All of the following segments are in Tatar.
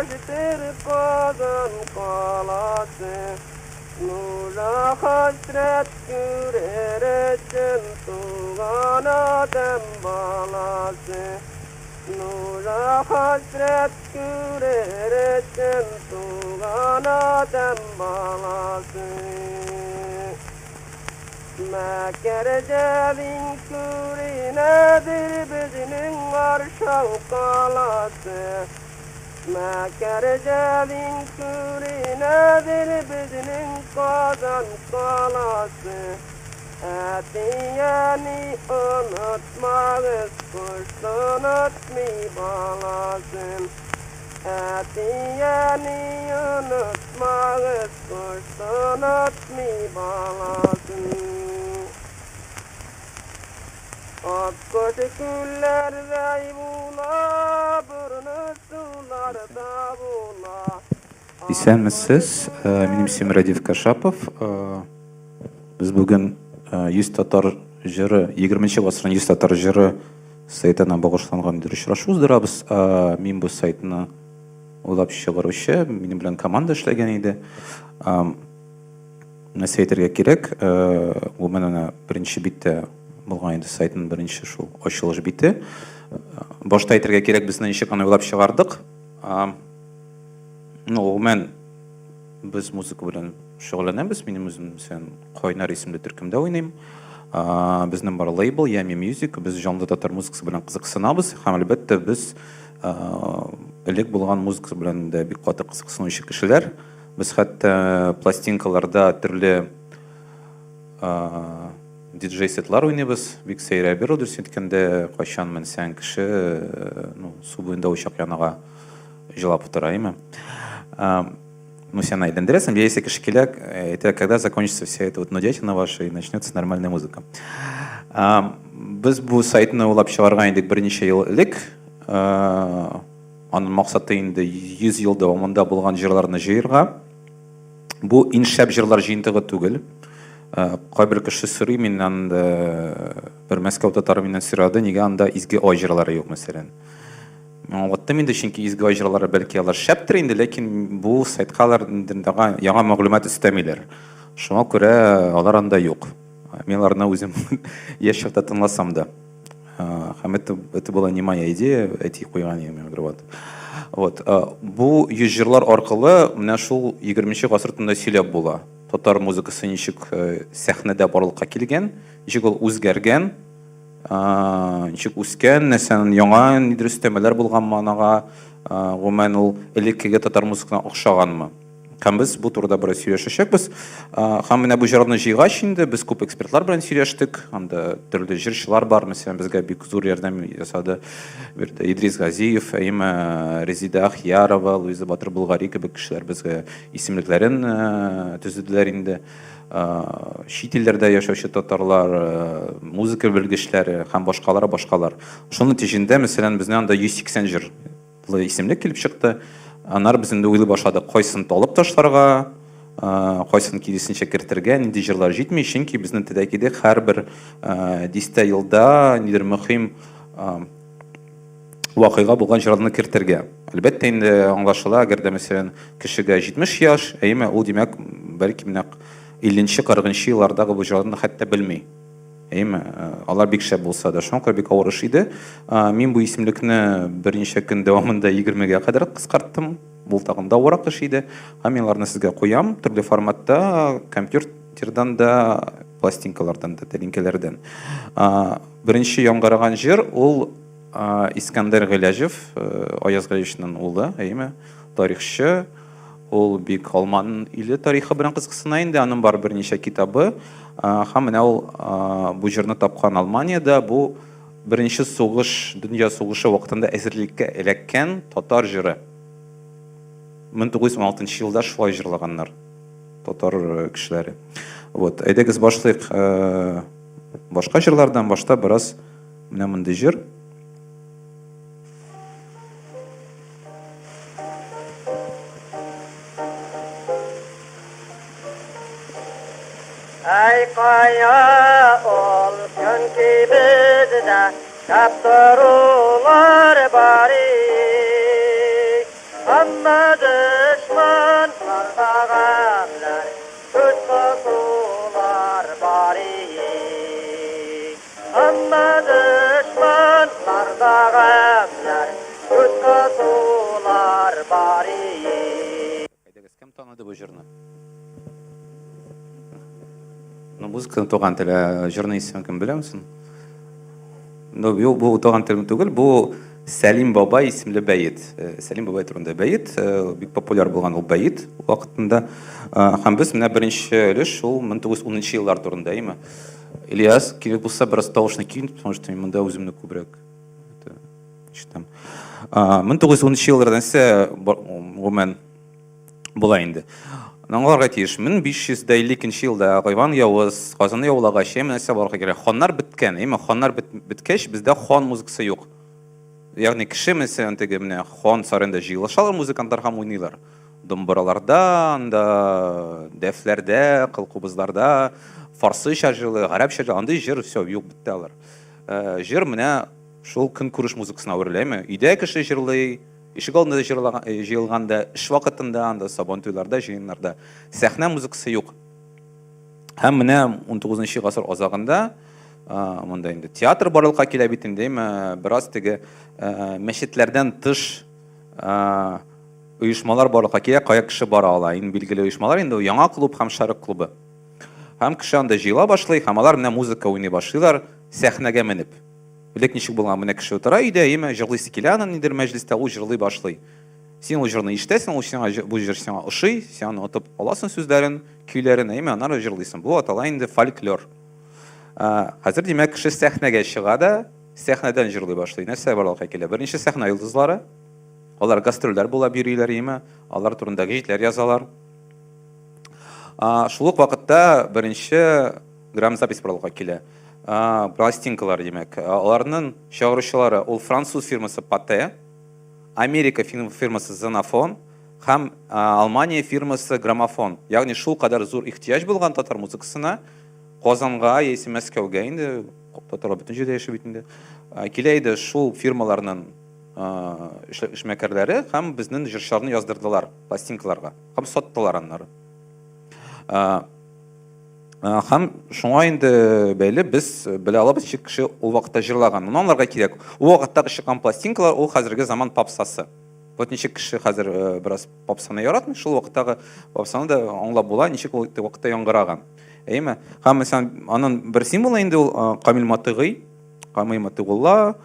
Taştır Kazan kalası. Nura hasret görersin tuğan Adem balası. Nura hasret görersin tuğan Adem balası. Məkercevin kürinedir bizinin Varşov kalası. Məkercevin kürinedir bizinin Kazan kalası. Etiyeni unutmağız kuştan ötmi balası. Etiyeni unutmağız kuştan ötmi balası. Akkoş güller zeyvula, burnu sularda bula. Исәнмесез, минем исемем Рәдиф Кашапов. Без бүген 100 татар җыры, 20 гасырның 100 татар җыры сайтына багышланган бер очрашу уздырабыз. Мин бу сайтны уйлап чыгаручы, минем белән команда эшләгән иде. Нәрсә әйтергә кирәк, гомумән менә беренче биттә булган инде сайтның беренче шул ачылыш бите. Башта әйтергә кирәк, без ничек аны уйлап чыгардык. Ну, гомумән без музыка белән шөгыльләнәбез. Минем үзем мәсәлән Кайнар исемле төркемдә уйныйм. Безнең бар лейбл Yummy Music, без җанлы татар музыкасы белән кызыксынабыз һәм әлбәттә без элек булган музыка белән дә бик каты кызыксынучы кешеләр. Без хәтта пластинкаларда төрле диджей-сетлар уйныйбыз. Бик сәер әйбер ул, дөрес әйткәндә, кайчан менсәң кеше, ну, су буенда учак янага җылап утыра, әйме? Ну, сен әйләндерәсең, яисә кеше килә, әйтә, когда закончится вся эта вот нудятина ваша и начнется нормальная музыка. Без бу сайтны уйлап чыгарган идек берничә ел элек. Аның максаты инде 100 ел дәвамында булган җырларны җыярга. Бу иң шәп җырлар җыентыгы түгел. Кайбер кеше сорый миннән, бер Мәскәү татары миннән сорады, нигә анда изге ай җырлары юк, мәсәлән. Мин аңлаттым инде, чөнки изге ай җырлары бәлки алар шәптер инде, ләкин бу сайтка алар инде яңа мәгълүмат өстәмиләр. Шуңа күрә алар анда юк. Мин аларны үзем яшь чакта тыңласам да. Һәм это была не моя идея, әти куйган идем, мин вот. Вот. Бу 100 җырлар аркылы менә шул 20 гасыр турында сөйләп була. Татар музыкасы ничек сәхнәдә барлыкка килгән, ничек ул үзгәргән, ничек үскән, нәрсәнең яңа нидер өстәмәләр булганмы анага, гомумән ул элеккеге татар музыкасына охшаганмы. Һәм без бу турыда бераз сөйләшәчәкбез. Һәм менә бу җырны җыйгач инде без күп экспертлар белән сөйләштек. Анда төрле җырчылар бар, мәсәлән, безгә бик зур ярдәм ясады. Бирде Идрис Газиев, әйме Резида Ахиярова, Луиза Батыр Булгари кебек кешеләр безгә исемлекләрен төзеделәр инде. Чит илләрдә яшәүче татарлар, музыка белгечләре һәм башкалар, башкалар. Шул нәтиҗәдә, мәсәлән, безнең анда 180 җырлы исемлек килеп чыкты. Аннары без инде уйлый башладык, кайсын алып ташларга, кайсын киресенчә кертергә, нинди җырлар җитми, чөнки безнең теләк иде һәрбер дистә елда нидер мөһим вакыйга булган җырларны кертергә. Әлбәттә инде аңлашыла, әгәр дә мәсәлән кешегә 70 яшь, әйеме, ул димәк, бәлки менә 50-40 еллардагы бу җырларны хәтта белми. Әйеме, алар бик шәп булса да, шуңа күрә бик авыр эш иде. Мин бу исемлекне берничә көн дәвамында 20-гә кадәр кыскарттым. Бу тагын да авыррак эш иде. Һәм мин аларны сезгә куям төрле форматта, компьютердан да, пластинкалардан да, тәлинкәләрдән. Беренче яңгыраган җыр ул Искәндәр Гыйләҗев, Аяз Гыйләҗевның улы, әйеме, тарихчы. Ул бик алман иле тарихы белән кызыксына инде, аның бар берничә китабы. Һәм менә ул бу җырны тапкан Алманиядә, бу беренче сугыш, дөнья сугышы вакытында әзерлеккә эләккән татар җыры. 1916 елда шулай җырлаганнар татар кешеләре. Вот, әйдәгез башлыйк башка җырлардан, башта бераз менә мондый җыр. Әй кая ул чөнки бездә шәп торулар бар. Әмма дошманнарда гамьләр, Күз кысулар бар ие. Әмма дошманнарда гамьләр, Күз кысулар бар ие. Әйдәгез, кем таныды бу җырны? Ну, музыканы туган тел, ә җырның исемен кем белә соң? Ну, юк, бу туган тел түгел, бу Сәлим бабай исемле бәет. Сәлим бабай турында бәет, бик популяр булган ул бәет вакытында. Һәм без менә беренче өлеш шул 1910 еллар турында, әйме? Ильяс, кирәк булса, бераз тавышны ким, потому что мин монда үземне күбрәк ишетәм. 1910 елларда нәрсә гомумән була инде? Аңларга тиеш. 1552 елда Иван Явыз Казанны яулагач, әйме нәрсә барлыкка килә? Ханнар беткән, әйме? Ханнар беткәч, бездә хан музыкасы юк. Ягъни кеше мәсәлән теге менә хан сараенда җыелышалар музыкантлар һәм уйныйлар. Домбыраларда, анда дәфләрдә, кылкубызларда, фарсыча җырлый, гарәпчә җырлый, андый җыр все юк бетте алар. Җыр менә шул көнкүреш музыкасына әверелә, әйме? Өйдә кеше җырлый, ишек алдында җырлаган, җыелганда, эш вакытында, анда сабантуйларда, җыеннарда. Сәхнә музыкасы юк. Һәм менә 19 гасыр азагында монда инде театр барлыкка килә бит инде, әйме? Бераз теге мәчетләрдән тыш оешмалар барлыкка килә, кая кеше бара ала. Иң билгеле оешмалар инде Яңа клуб һәм Шәрык клубы. Һәм кеше анда җыела башлый, һәм алар менә музыка уйный башлыйлар, сәхнәгә менеп. Элек ничек булган, менә кеше утыра өйдә, әйеме, җырлыйсы килә аның нидер мәҗлестә, ул җырлый башлый. Син ул җырны ишетәсең, ул сиңа бу җыр сиңа ошый, син аны отып аласың сүзләрен, көйләрен, әйеме, аннары җырлыйсың. Бу атала инде фольклор. Хәзер, димәк, кеше сәхнәгә чыга да, сәхнәдән җырлый башлый. Нәрсә барлыкка килә? Беренче сәхнә йолдызлары. Алар гастрольләр була йөриләр, әйеме, алар турында гәҗитләр язалар. Шул ук вакытта беренче грамзапись барлыкка килә. Пластинкалар, димәк. Аларның чыгаручылары ул француз фирмасы Пате, Америка фирмасы Xenophon һәм Алмания фирмасы Граммофон. Ягъни шул кадәр зур ихтыяҗ булган татар музыкасына Казанга яисә Мәскәүгә инде татарлар бөтен җирдә яши бит инде. Килә иде шул фирмаларның эшмәкәрләре һәм безнең җырчыларны яздырдылар пластинкаларга һәм саттылар аннары. Һәм шуңа инде бәйле без белә алабыз, ничек кеше ул вакытта җырлаган. Моны аңларга кирәк. Ул вакыттагы чыккан пластинкалар ул хәзерге заман попсасы. Вот ничек кеше хәзер бераз попсаны яратмый, шул вакыттагы попсаны да аңлап була, ничек ул вакытта яңгыраган. Әйеме? Һәм мәсәлән, аның бер символы инде ул Камил Матыгый, Камил Матыгулла,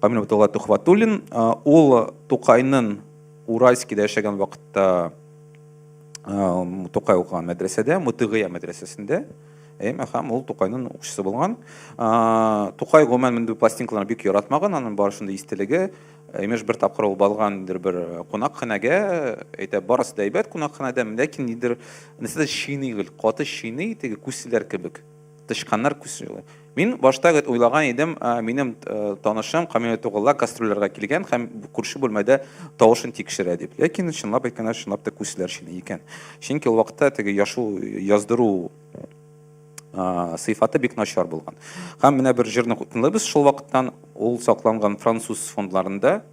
Камил Матыгулла Тухватуллин, ул Тукайның Уральскида яшәгән вакытта Тукай укыган мәдрәсәдә, Мутыгыя мәдрәсәсендә, әйеме, һәм ул Тукайның укучысы булган. Тукай гомумән мондый пластинкаларны бик яратмаган, аның бар шундый истәлеге. Имеш, бер тапкыр ул баргандыр бер кунакханәгә, әйтә, барысы да әйбәт кунакханәдә, ләкин нидер, нәрсәдер чыйный гел, каты чыйный, теге күселәр кебек. Тычканнар күсе. Мин башта говорит, уйлаган идем, минем танышым Камилә Тугылла гастрольләргә килгән һәм күрше бүлмәдә тавышын тикшерә дип. Ләкин чынлап әйткәндә, чынлап та күселәр чыйный икән. Чөнки ул вакытта теге яшу яздыру сыйфаты бик начар булган. Һәм менә бер җырны тыңлыйбыз шул вакыттан, ул сакланган француз фондларында.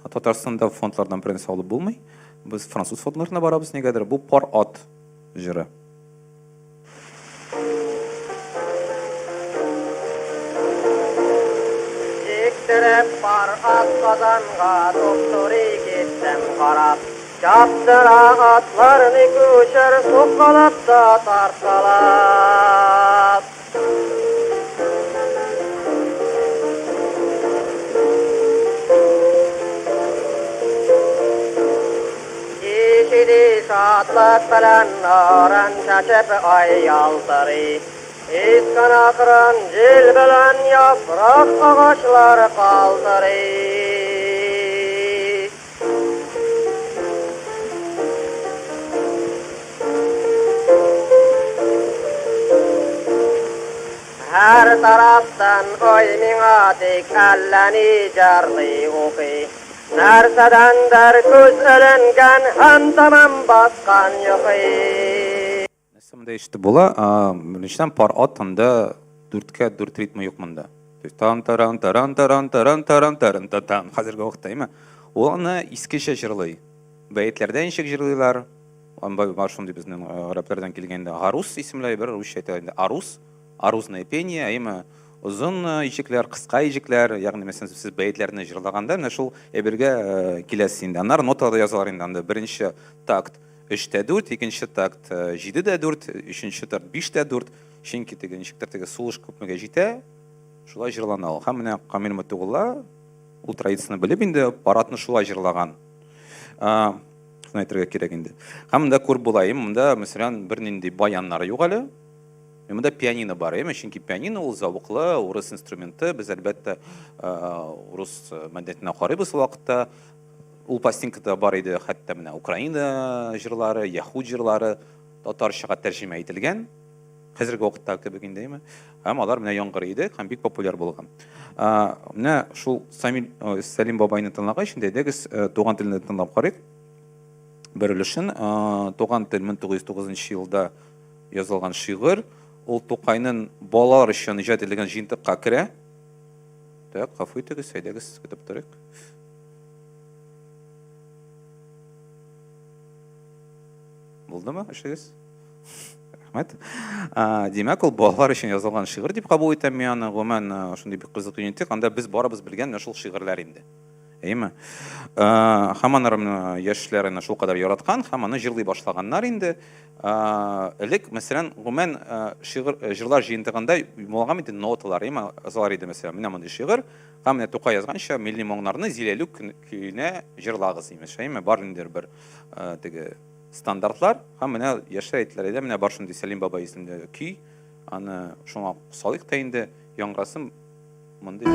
Татарстанда фондлардан бернәрсә алып булмый. Без француз фондларына барабыз нигәдер. Бу пар ат җыры. Җиктереп пар ат Казанга туп-туры киттем карап. Чаптыра атларны күчер сукалап та тарткалап. Кич иде шатлык белән нурын чәчеп ай ялтырый. Искән акрын җил белән яфрак агачлар калтырый. Һәр тарафтан ой миңа тик әллә ни җырлый, укый. Нәрсәдәндер күз эленгән һәм тәмам баскан йокы. Нәрсә монда ишетеп була? Беренчедән, пар ат анда дүрткә дүрт ритмы юк монда. То есть тан таран таран таран таран таран таран та тан хәзерге вакытта, әйме? Ул аны искечә җырлый. Бәетләрдә ничек җырлыйлар. Бар шундый безнең гарәпләрдән килгән инде гарус исемле бер русча әйтә инде арус, арузное пение, әйеме, озын иҗекләр, кыска иҗекләр, ягъни мәсәлән сез бәетләрне җырлаганда менә шул әйбергә киләсез инде. Аннары ноталар язалар инде анда беренче такт 3 тә 4, икенче такт 7 тә 4, өченче такт 5 тә 4, чөнки теге ничектер теге сулыш күпмегә җитә, шулай җырлана ул. Һәм менә Камил Мотыйгулла ул традицияне белеп инде парадны шулай җырлаган. Шуны әйтергә кирәк инде. Һәм монда күреп була, монда, мәсәлән, бернинди баяннар юк әле. Монда пианино бар, әйме, чөнки пианино ул зәвыклы урыс инструменты. Без, әлбәттә, урыс мәдәниятенә карыйбыз ул вакытта. Ул пластинкада бар иде хәтта менә Украина җырлары, яһүд җырлары татарчага тәрҗемә ителгән. Хәзерге вакытта кебек инде, әйме. Һәм алар менә яңгырый иде һәм бик популяр булган. Менә шул Самил Сәлим бабайны тыңлагач, инде әйдәгез туган телне тыңлап карыйк. Бер өлешен. Туган тел 1909 елда язылган шигырь. Ул Тукайның балалар өчен иҗат ителгән җыентыкка керә. Так, гафу итегез, әйдәгез, көтеп торыйк. Булдымы эшегез? Рәхмәт. Димәк, ул балалар өчен язылган шигырь дип кабул итәм мин аны. Гомумән, шундый бик кызык җыентык. Анда без барыбыз белгән менә шул шигырьләр инде. Әйеме? Һәм аннары менә яшьләр әнә шулкадәр яраткан һәм аны җырлый башлаганнар инде. Элек, мәсәлән, гомумән, шигырь, җырлар җыентыгында булган бит ноталар, әйеме, язалар иде, мәсәлән, менә мондый шигырь, һәм менә Тукай язганча, милли моңнарны Зиләлүк көенә җырлагыз, имеш, әйеме, бар инде бер теге стандартлар, һәм менә яшьләр әйттеләр, әйдә, менә бар шундый Сәлим бабай исемле көй, аны шуңа салыйк та инде, яңгырасын мондый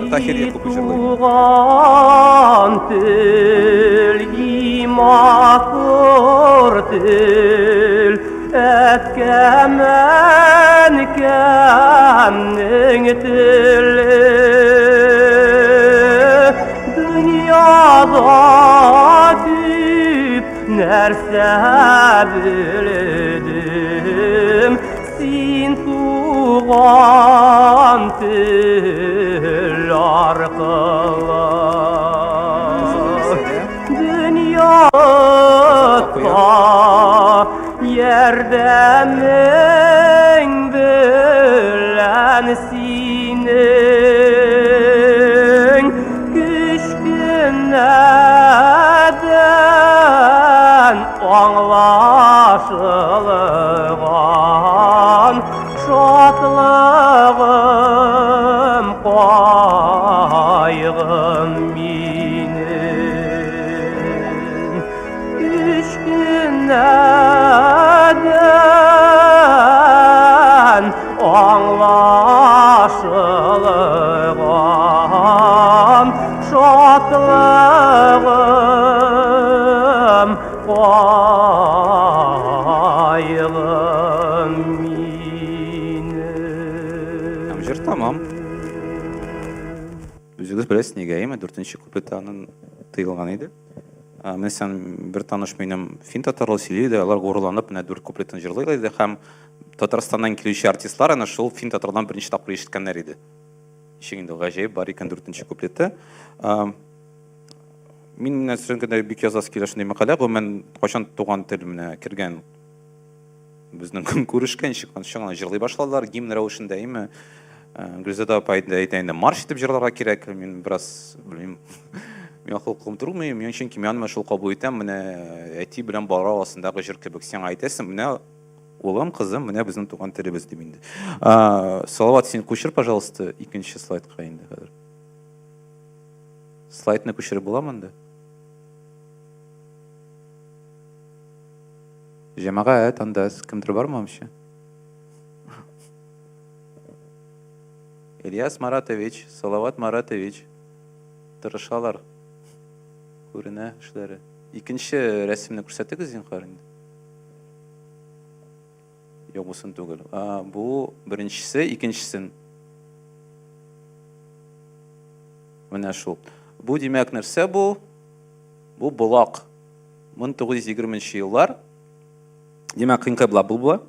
Таһир Якупов җырлый. Туган тел, матур тел, әткәм, әнкәмнең теле. Дөньяда күп нәрсә белдем, син туган тел аркылы. Дөньяда ярдәмең белән синең кечкенәдән аңлашылган шатлыгым, кайгым минем. Кечкенәдән аңлашылган шатлыгым, кайгым минем. Һәм җыр тәмам. Үзегез беләсез нигә, әйеме? Дүртенче куплеты аның тыелган иде. Мәсәлән, бер таныш минем фин татарлы сөйли иде, алар горурланып менә дүрт куплетын җырлыйлар иде һәм Татарстаннан килүче артистлар әнә шул фин татардан беренче тапкыр ишеткәннәр иде. Ничек инде гаҗәеп бар икән дүртенче куплеты. Мин менә сезнең бик язасы килә шундый мәкалә, гомумән, кайчан туган тел менә кергән безнең көнкүрешкә, ничек аны җырлый башладылар, гимн рәвешендә, әйме? Гөлзада апа әйтә инде, марш итеп җырларга кирәк. Мин бераз, белмим, миңа холкым тормый, мин чөнки мин аны шул кабул итәм, менә әти белән бала арасындагы җыр кебек. Сиңа әйтәсең, менә улым, кызым, менә безнең туган телебез дип инде. Салават, син күчер, пожалуйста, икенче слайдка инде хәзер. Слайдны күчереп була монда? Җәмәгать, анда кемдер бармы вообще? Ильяс Маратович, Салават Маратович тырышалар. Күренә эшләре. Икенче рәсемне күрсәтегез зинһар инде. Юк, бусын түгел. Бу беренчесе, икенчесен. Менә шул. Бу димәк нәрсә бу? Бу Болак. 1920 еллар. Димәк, инкыйлаб бу була.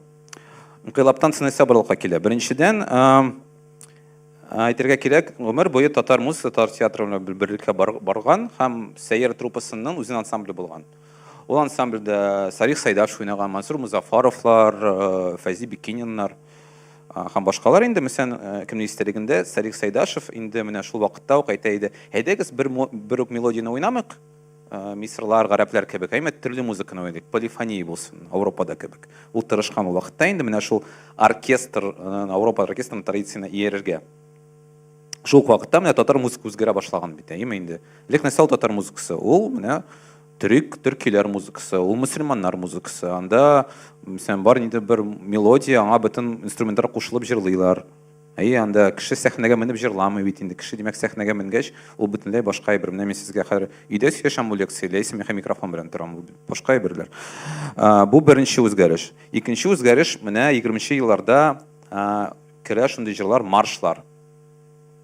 Инкыйлабтан соң нәрсә барлыкка килә? Беренчедән, Әйтергә кирәк, гомер буе татар музыкасы, татар театры белән берлектә барган һәм Сәйяр труппасының үзенең ансамбле булган. Ул ансамбльдә Салих Сайдашев уйнаган, Мансур Музафаровлар, Фәйзи Бикининнар һәм башкалар инде. Мәсәлән, кемнең истәлегендә Салих Сайдашев инде менә шул вакытта ук әйтә иде: "Әйдәгез, бер бер үк мелодияне уйнамыйк, мисырлар, гарәпләр кебек, әмма төрле музыканы уйныйк, полифония булсын, Ауропада кебек". Ул тырышкан ул вакытта инде менә шул оркестр, Ауропа оркестрының традициясенә иярергә. Шул ук вакытта менә татар музыкасы үзгәрә башлаган бит, әйеме инде. Элек нәрсә ул татар музыкасы? Ул менә төрек, төркиләр музыкасы, ул мөселманнар музыкасы. Анда, мәсәлән, бар инде бер мелодия, аңа бөтен инструментлар кушылып җырлыйлар. Әйе, анда кеше сәхнәгә менеп җырламый бит инде. Кеше, димәк, сәхнәгә менгәч, ул бөтенләй башка әйбер. Менә мин сезгә хәзер өйдә сөйләшәм бу лекция, яисә мин микрофон белән торам. Бу башка әйберләр. Бу беренче үзгәреш. Икенче үзгәреш менә 20 елларда керә шундый җырлар, маршлар.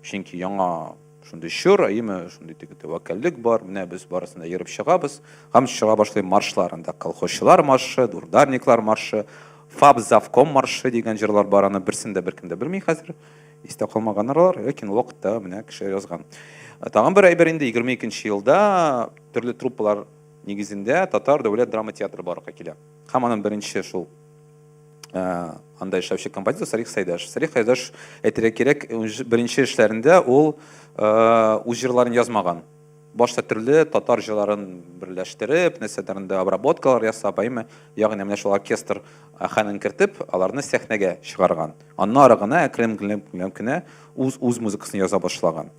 Чөнки яңа шундый чор, әйеме, шундый теге тәвәккәллек бар, менә без барысын да ерып чыгабыз. Һәм чыга башлый маршлар, анда колхозчылар маршы, дурдарниклар маршы, ФАП завком маршы дигән җырлар бар, аны берсен дә беркем дә белми хәзер. Истә калмаганнар алар, ләкин ул вакытта менә кеше язган. Тагын бер әйбер инде 22 елда төрле труппалар нигезендә Татар дәүләт драма театры барлыкка килә. Һәм аның беренче шул анда эшләүче композитор Салих Сайдаш. Салих Сайдаш, әйтергә кирәк, беренче эшләрендә ул үз җырларын язмаган. Башта төрле татар җырларын берләштереп, нәрсәләрендә обработкалар ясап, әйме, ягъни менә шул оркестр әһәңен кертеп, аларны сәхнәгә чыгарган. Аннары гына әкрен генә үз үз музыкасын яза башлаган.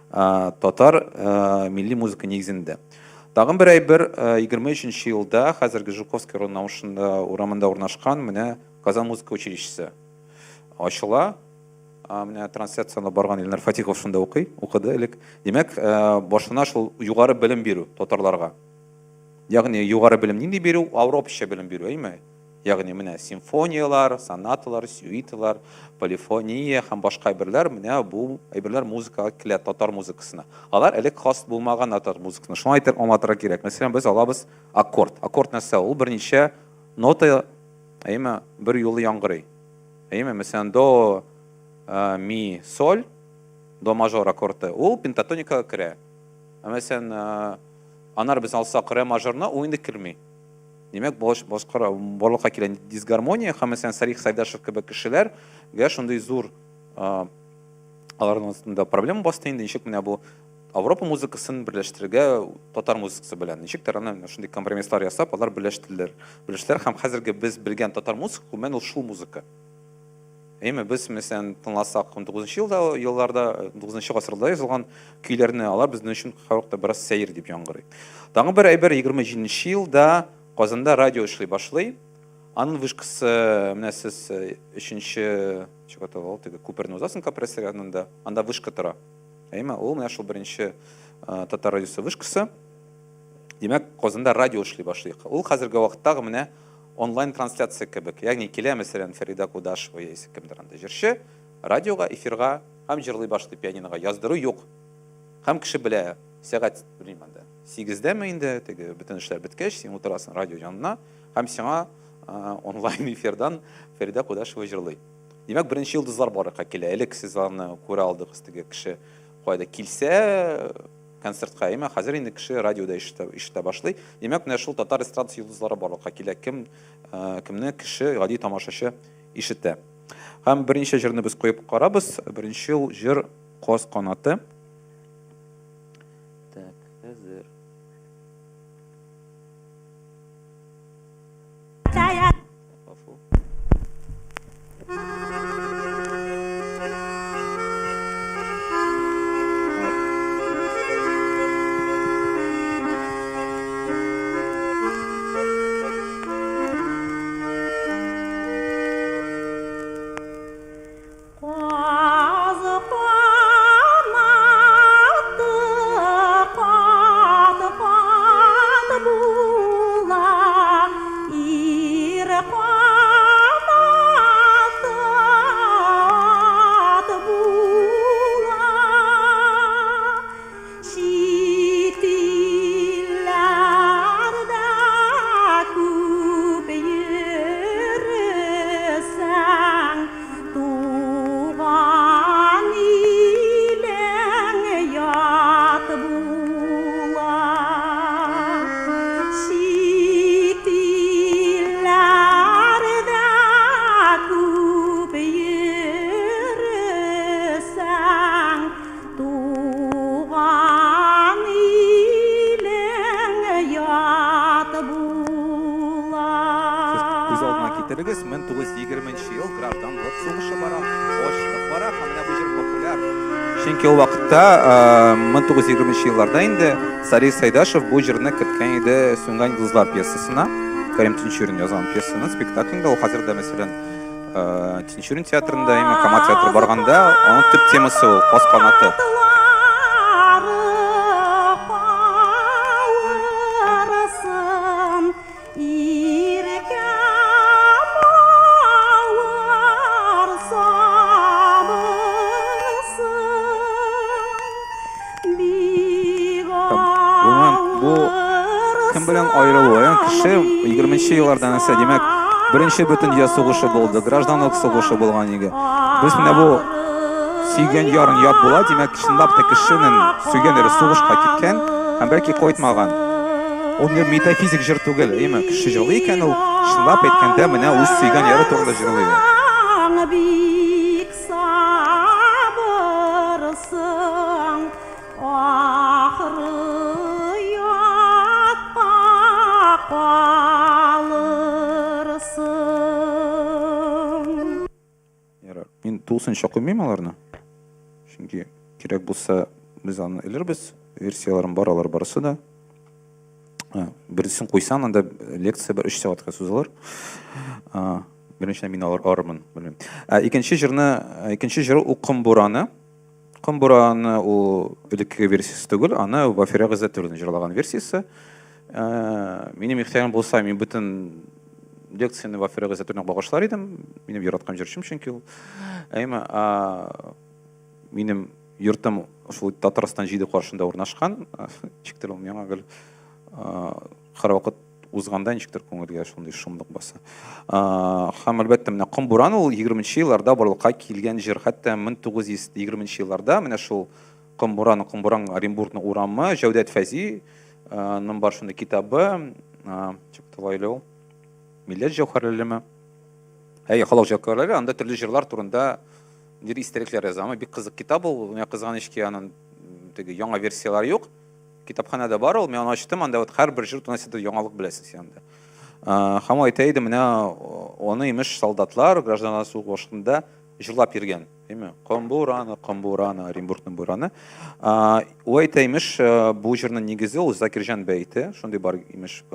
Татар милли музыка нигезендә. Тагын бер әйбер, 23 елда хәзерге Жуковский урамында урнашкан менә Казан музыка училищесы ачыла. Менә трансляцияне барган Илнар Фатихов шунда укый, укыды элек. Димәк, башлана шул югары белем бирү татарларга. Ягъни югары белем нинди бирү? Ауропача белем бирү, әйме? Ягъни менә симфонияләр, сонаталар, сюиталар, полифония һәм башка әйберләр, менә бу әйберләр музыкага килә, татар музыкасына. Алар элек хас булмаган татар музыкасына. Шуңа әйтер, аңлатырга кирәк. Мәсәлән, без алабыз аккорд. Аккорд нәрсә ул? Берничә нота, әйеме, бер юлы яңгырый. Әйеме, мәсәлән, до, ми, соль, до мажор аккорды, ул пентатоникага керә. Ә мәсәлән, аннары без алсак ре мажорны, ул инде керми. Димәк, башка барлыкка килә дисгармония һәм мәсәлән Салих Сайдашев кебек кешеләргә шундый зур аларның астында проблема басты инде, ничек менә бу Европа музыкасын берләштерергә татар музыкасы белән. Ничектер аны шундый компромисслар ясап, алар берләштерделәр. Берләштеләр һәм хәзерге без белгән татар музыкасы, гомумән ул шул музыка. Әйме, без, мәсәлән, тыңласак 19 елда, елларда, 19 гасырда язылган көйләрне, алар безнең өчен һәрвакытта бераз сәер дип яңгырый. Тагын бер әйбер, 27 елда Казанда радио эшли башлый. Аның вышкасы, менә сез өченче, ничек атала ул, теге күперне узасың компрессор янында, анда вышка тора. Әйме, ул менә шул беренче татар радиосы вышкасы. Димәк, Казанда радио эшли башлый. Ул хәзерге вакыттагы менә онлайн трансляция кебек. Ягъни килә, мәсәлән, Фәрида Кудашева яисә кемдер анда җырчы, радиога, эфирга һәм җырлый башлый пианинога. Яздыру юк. Һәм кеше белә, сәгать, белмим анда, сигездәме инде, теге бөтен эшләр беткәч, син утырасың радио янына һәм сиңа онлайн эфирдан Фәрида Кудашева җырлый. Димәк, беренче йолдызлар барлыкка килә. Элек сез аны күрә алдыгыз, теге кеше кайда килсә, концертка, әмма хәзер инде кеше радиода ишетә, ишетә башлый. Димәк, менә шул татар эстрадасы йолдызлары барлыкка килә. Кем кемне кеше, гади тамашачы ишетә. Һәм берничә җырны без куеп карабыз. Беренче ул җыр Каз канаты. Так, хәзер. Гафу. Каз канаты кат-кат була, ир канаты алдына китерегез, 1920 ел, гражданлык сугышы бара, ачлык бара, һәм менә бу җыр популяр. Чөнки ул вакытта, 1920 елларда инде Сари Сайдашев бу җырны керткән иде Сүнгән йолдызлар пьесасына. Кәрим Тинчурин язган пьесаны, спектаклендә ул хәзер дә, мәсәлән, Тинчурин театрында, именно Кама театры барганда, аның төп темасы ул Каз канаты. Бу кем белән аерылу? Ягъни кеше 20 елларда нәрсә, димәк, беренче бөтендөнья сугышы булды, гражданлык сугышы булган иде. Без менә бу сөйгән ярың ят була, димәк, чынлап та кешенең сөйгән яры сугышка киткән һәм бәлки кайтмаган. Ул инде метафизик җыр түгел, әйеме? Кеше җырлый икән, ул чынлап әйткәндә менә үз сөйгән яры турында җырлый ул. Бик сабырсың, ахры ятка калырсың. Ярар. Мин тулысынча куймыйм аларны. Чөнки кирәк булса, без аны элербез. Версияләрем бар, алар барысы да. Берсен куйсаң, анда лекция бер 3 сәгатькә сузылыр. Беренчедән мин алар арымын, белмим. Икенче җырны, икенче җыры ул Ком бураны. Ком бураны ул элеккеге версиясе түгел, аны Вафирә Гыйззәтуллина җырлаган версиясе. Минем ихтыярым булса, мин бөтен лекцияне Вафирә Гыйззәтуллинага багышлар идем. Минем яраткан җырчым чөнки ул. Әмма минем йортым шул Татарстан җиде каршында урнашкан. Ничектер ул миңа гел һәрвакыт узганда ничектер күңелгә шундый шомлык баса. Һәм әлбәттә менә Ком буран ул 20 елларда барлыкка килгән җыр. Хәтта 1920 елларда менә шул Ком бураны, Ком буран Оренбургның урамы, Җәүдәт Фәзи ның бар шундый китабы, ничек атала әле ул? Милләт җәүһәрләреме? Әйе, халык җәүһәрләре, анда төрле җырлар турында нидер истәлекләр яза. Бик кызык китап ул. Миңа кызганыч ки, аның теге яңа версияләре юк. Китапханәдә бар ул, мин аны ачтым, анда вот һәрбер җыр турында син яңалык беләсең син анда. Һәм ул әйтә иде, менә аны имеш солдатлар гражданнар сугышында җырлап йөргән. Әйме? Ком бураны, ком бураны, Оренбургның бураны. Ул әйтә имеш, бу җырның нигезе ул Закирҗан бәете, шундый бар имеш,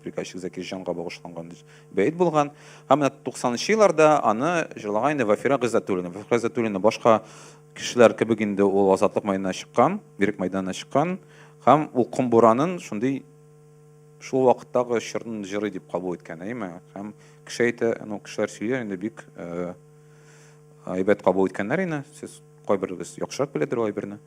приказчик Закирҗанга багышланган бәет булган. Һәм менә 90 елларда аны җырлаган инде Вафира Гыйззәтуллина. Вафира Гыйззәтуллина башка кешеләр кебек инде ул Азатлык майданына чыккан, Ирек майданына чыккан һәм ул ком буранын шундый шул вакыттагы чорның җыры дип кабул иткән, әйеме? Һәм кеше әйтә, ну, кешеләр сөйлиләр инде бик әйбәт кабул иткәннәр инде. Сез кайберегез яхшырак беләдер ул әйберне.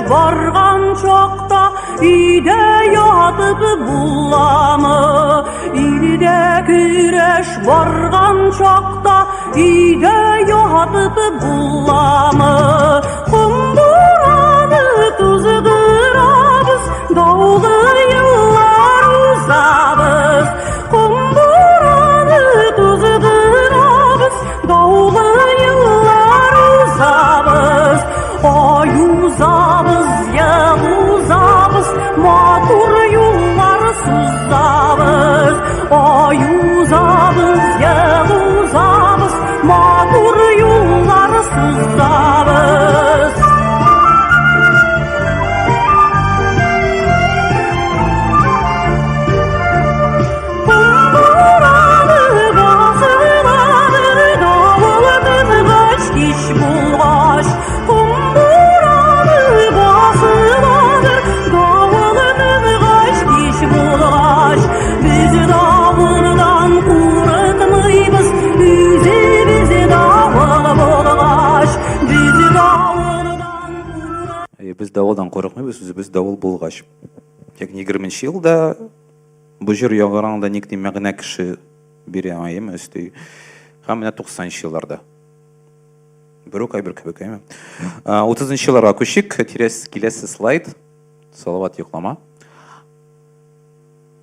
Барган чакта өйдә ятып буламы? Өйдә көрәш барган чакта өйдә ятып буламы? Ком бураны туздырабыз, даулы еллар узабыз. Ком бураны туздырабыз, даулы еллар узабыз. Ай узабыз, ел узабыз, матур юллар сузабыз. Ай узабыз, ел узабыз, матур юллар сузабыз. Ком бураны басыладыр, давыл тынгач, кич булгач. Ком бураны басыладыр, давыл тынгач, кич булгач. Без давылдан курыкмыйбыз, үзебез давыл булгач. Без давылдан Без давылдан курыкмыйбыз, үзебез давыл булгач. Ягъни 20 елда бу җыр яңгыраганда никти мәгънә кеше бирә, әйеме, өсти. Һәм менә 90 нчы елларда. Бер үк әйбер кебек, әйме? 30 нчы елларга күчик. Тирәс, киләсе слайд. Салават йоклама.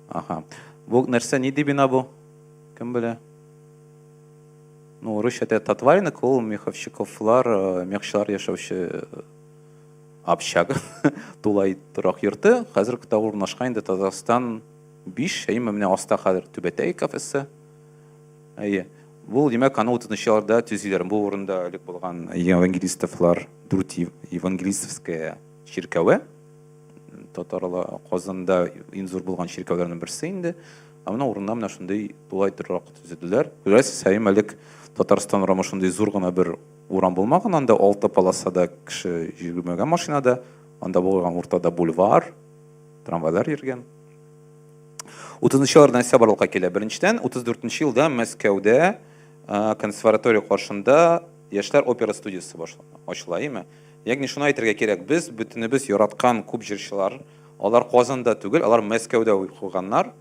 Аха. Бу нәрсә, нинди бина бу? Кем белә? Ну, русча әйтә Татваринок, ул меховщиковлар, мехчылар яшәүче общага, тулай торак йорты. Хәзер тагы урнашкан инде Татарстан 5, әйме, менә аста хәзер Түбәтәй кафесы. Әйе. Бу, димәк, аны 30 елларда төзиләр. Бу урында элек булган евангелистовлар, дүрт евангелистовская чиркәве. Татарлар Казанда иң зур булган чиркәүләрнең берсе инде. Ә менә урынына менә шундый тулай торак төзеделәр. Күрәсез, Сәлим элек Татарстан урамы шундый зур гына бер урам булмаган, анда алты полосада кеше йөрмәгән машинада, анда булган уртада бульвар, трамвайлар йөргән. 30 елларда нәрсә барлыкка килә? Беренчедән, 34 елда Мәскәүдә консерватория каршында яшьләр опера студиясе ачыла, әйеме? Ягъни шуны әйтергә кирәк, без бөтенебез яраткан күп җырчылар, алар Казанда түгел, алар Мәскәүдә укыганнар,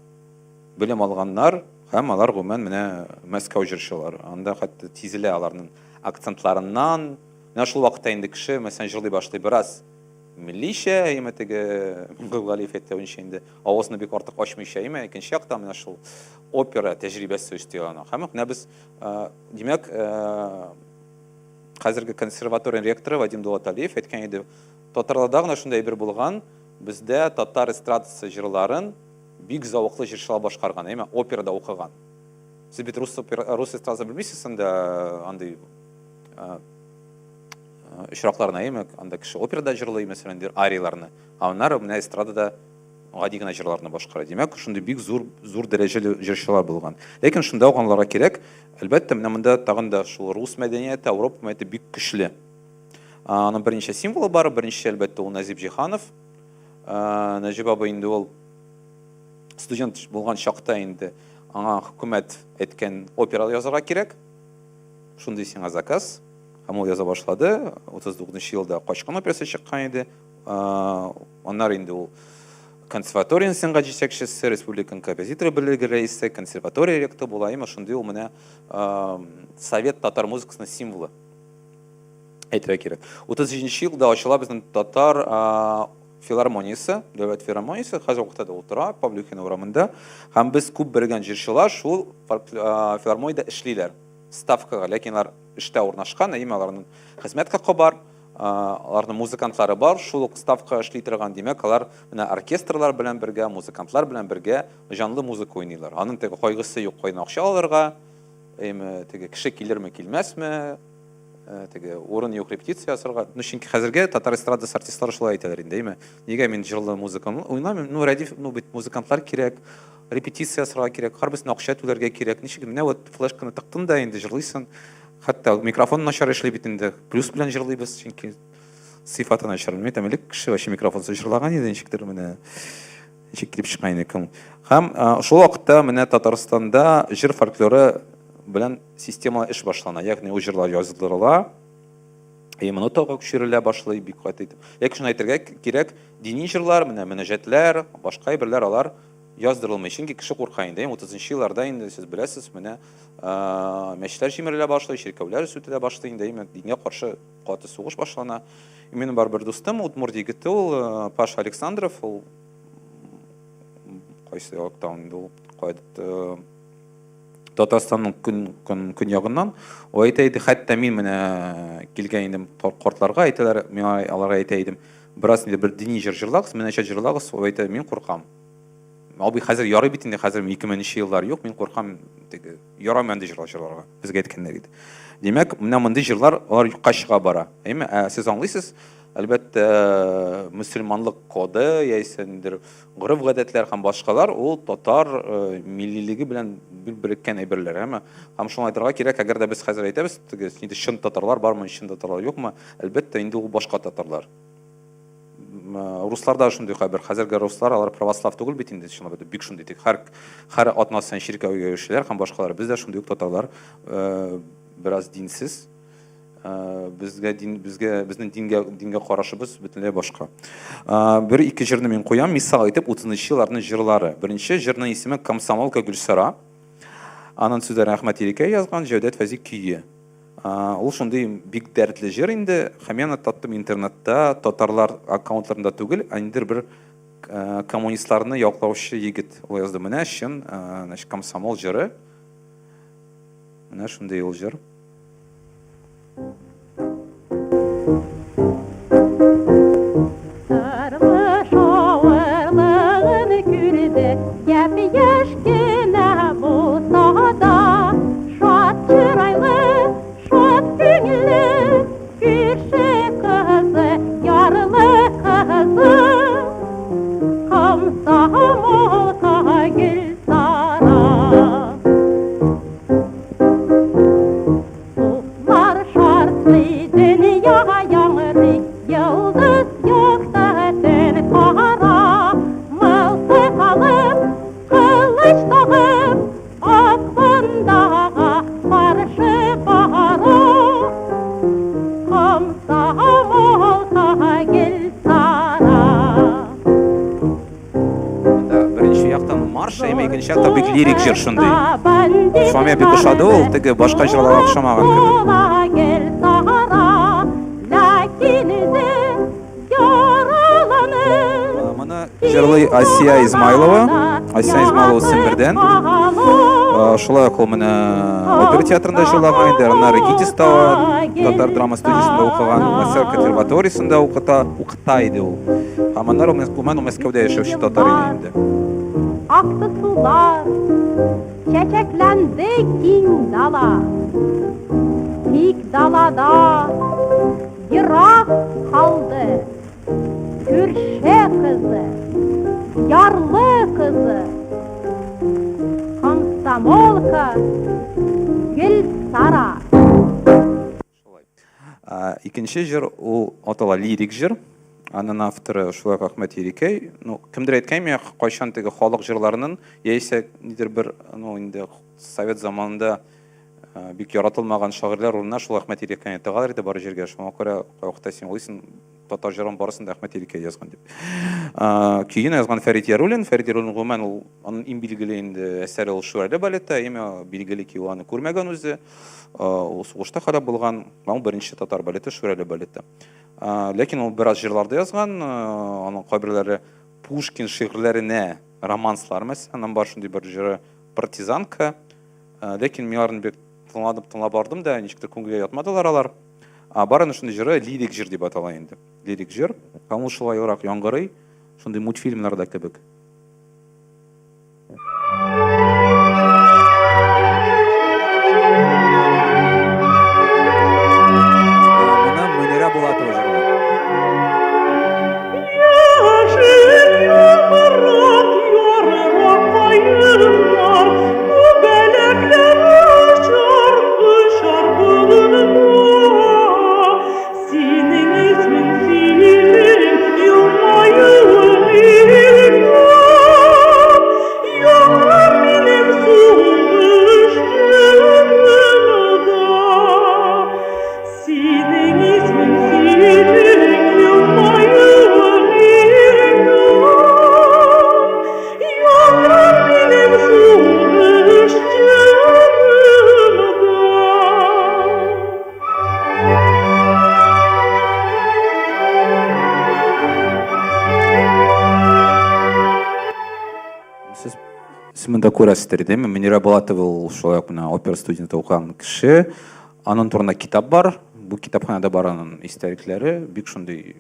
белем алганнар һәм алар гомумән менә Мәскәү җырчылары. Анда хәтта сизелә аларның акцентларыннан. Менә шул вакытта инде кеше, мәсәлән, җырлый башлый бераз милличә, әйеме теге Галиев әйтүенчә инде авызны бик артык ачмыйча, әйеме, икенче яктан менә шул опера тәҗрибәсе өсти ана. Һәм менә без, димәк, хәзерге консерватория ректоры Вадим Дулаталиев әйткән иде, татарларда гына шундый әйбер булган, бездә татар эстрадасы җырларын бик зәвыклы җырчылар башкарган, әйме, операда укыган. Сез бит рус опера, рус эстрадасы белмисез анда андый очракларны, әйме, анда кеше операда җырлый, мәсәлән, арияларны, ә аннары менә эстрадада гади генә җырларны башкара. Димәк, шундый бик зур, зур дәрәҗәле җырчылар булган. Ләкин шунда ук аңларга кирәк, әлбәттә, менә монда тагын да шул рус мәдәнияте, Ауропа мәдәнияте бик көчле. Аның берничә символы бар. Беренче, әлбәттә, ул Нәзип Җиһанов. Нәҗип абый инде ул студент булган чакта инде аңа хөкүмәт әйткән опера язарга кирәк. Шундый сиңа заказ. Һәм ул яза башлады. 39 елда Качкын операсы чыккан иде. Аннары инде ул консерваторияның сәнгать җитәкчесе, республиканың композиторы берлеге рәисе, консерватория ректоры була. Именно шундый ул менә совет татар музыкасының символы әйтергә кирәк. 37 елда ачыла безнең татар филармониясе, дәүләт филармониясе, хәзер вакытта да ул тора, Павлюхина урамында. Һәм без күп белгән җырчылар шул филармониядә эшлиләр. Ставкага, ләкин алар эштә урнашкан, әйеме, аларның хезмәт хакы бар, аларның музыкантлары бар, шул ук ставка эшли торган, димәк, алар менә оркестрлар белән бергә, музыкантлар белән бергә җанлы музыка уйныйлар. Аның теге кайгысы юк, кайдан акча алырга, әйеме, теге кеше килерме, килмәсме, теге урын юк репетиция ясарга. Ну, чөнки хәзерге татар эстрадасы артистлары шулай әйтәләр инде, әйеме? Нигә мин җырлы музыканы уйнамыйм? Ну, Рәдиф, ну бит музыкантлар кирәк, репетиция ясарга кирәк, һәрберсенә акча түләргә кирәк. Ничек менә вот флешканы тыктың да инде җырлыйсың. Хәтта микрофон начар эшли бит инде. Плюс белән җырлыйбыз, чөнки сыйфаты начар. Мин әйтәм, элек кеше вообще микрофонсыз җырлаган иде, ничектер менә ничек килеп чыккан иде кем. Һәм шул вакытта менә Татарстанда җыр фольклоры белән системалы эш башлана. Ягъни ул җырлар яздырыла, и нотага күчерелә башлый бик каты итеп. Ләкин шуны әйтергә кирәк, дини җырлар, менә мөнәҗәтләр, башка әйберләр алар яздырылмый. Чөнки кеше курка инде. 30 елларда инде сез беләсез, менә мәчетләр җимерелә башлый, чиркәүләр сүтелә башлый инде, именно дингә каршы каты сугыш башлана. Минем бар бер дустым, удмурт егете ул, Паша Александров, ул кайсы яктан инде ул, кайда Татарстанның көн, көн, көньягыннан. Ул әйтә иде, хәтта мин менә килгән идем картларга, әйтәләр, миңа аларга әйтә идем, бераз инде бер дини җыр җырлагыз, менә җырлагыз, ул әйтә, мин куркам. Абый, хәзер ярый бит инде, хәзер 2000 еллар юк, мин куркам, теге, ярамый андый җырлар җырларга, безгә әйткәннәр иде. Димәк, менә мондый җырлар, алар юкка чыга бара. Әйме? Ә сез аңлыйсыз, әлбәттә, мөселманлык коды, яисә ниндидер гореф-гадәтләр һәм башкалар, ул татар э, миллилеге белән бер береккән әйберләр, әйме? Һәм шуны әйтергә кирәк, әгәр дә без хәзер әйтәбез, теге, инде чын татарлар бармы, чын татарлар юкмы, әлбәттә, инде ул башка татарлар. Русларда шундый хәбәр. Хәзерге руслар алар православ түгел бит инде, чынлап әйтеп, бик шундый тик һәр һәр атна саен чиркәүгә йөрүчеләр һәм башкалар. Без дә шундый ук татарлар бераз динсез. Безгә дин безгә безнең дингә дингә карашыбыз бөтенләй башка. Бер ике җырны мин куям, мисал итеп 30 елларның җырлары. Беренче җырның исеме Комсомолка Гөлсара. Аның сүзләрен Әхмәт Ерикәй язган, Җәүдәт Фәйзи көе. Ул шундый бик дәртле җыр инде. Һәм мин аны таптым интернетта, татарлар аккаунтларында түгел, ә ниндидер бер коммунистларны яклаучы егет ул язды. Менә чын, значит, комсомол җыры. Менә шундый ул җыр. Тормыш авырлыгын күрде, япь-яшь кенә булса да, шат чырайлы, шат күңелле, күрше кызы, ярлы кызы, комсомолка Гөлсара. Туплар шартлый, дөнья яңгырый, йолдыз юкта төн кара. Мылтык алып, кылыч тагып, ак бандага каршы бара. Комсомолка Гөлсара. Монда беренче яктан марш, әмма икенче якта бик лирик җыр шундый. Шуңа миңа бик ошады ул, теге башка җырларга охшамаган кебек. Моны җырлый Асия Измайлова. Асия Измайлова Сембердән. Шулай ук ул менә опера театрында җырлаган инде, аннары ГИТИСта татар драма студиясендә укыган, Мәскәү консерваториясендә укыта, укыта иде ул. Һәм аннары ул гомумән ул Мәскәүдә яшәүче татар иде инде. Акты сулар, чәчәкләнде киң дала. Тик далада ерак калды күрше кызы, ярлы кызы, комсомолка Гөлсара. Шулай. Икенче җыр ул атала лирик җыр. Аның авторы шулай ук Әхмәт Ерикәй. Ну, кемдер әйткән миңа, кайчан теге халык җырларының яисә нидер бер, ну, инде совет заманында бик яратылмаган шагыйрьләр урынына шул Әхмәт Ерикәйне тыгалар иде бар җиргә. Шуңа күрә кайвакытта син уйлыйсың, татар җырын барысын да Әхмәт Ерикәй язган дип. Көен язган Фәрит Яруллин. Фәрит Яруллин гомумән ул аның иң билгеле инде әсәре ул Шүрәле балеты, әмма билгеле ки ул аны күрмәгән үзе. Ул сугышта харап булган. Ул беренче татар балеты, Шүрәле балеты. Ләкин ул бераз җырлар да язган. Аның кайберләре Пушкин шигырьләренә романслар, мәсәлән, аның бар шундый бер җыры Партизанка. Ләкин мин аларны бик тыңладым, тыңлап бардым да, ничектер күңелгә ятмадылар алар. Бар аның шундый җыры лирик җыр дип атала инде. Лирик җыр. Һәм ул шулайрак яңгырый, шундый мультфильмнарда кебек. Моны Мөнирә Булатова җырлый. Яшел яфрак ярырак каеннар, Күбәләкләр очар, очар болында. Синең исмең, синең елмаюың илһам, Яңгырар минем сулыш тынымда. Синең исмең, синең елмаюың илһам, Яңгырар минем сулыш тынымда. Сез сез монда күрәсездер, дәме? Мөнирә Булатова ул шулай ук менә опера студиясендә укыган кеше. Аның турында китап бар. Бу китапханәдә бар аның истәлекләре. Бик шундый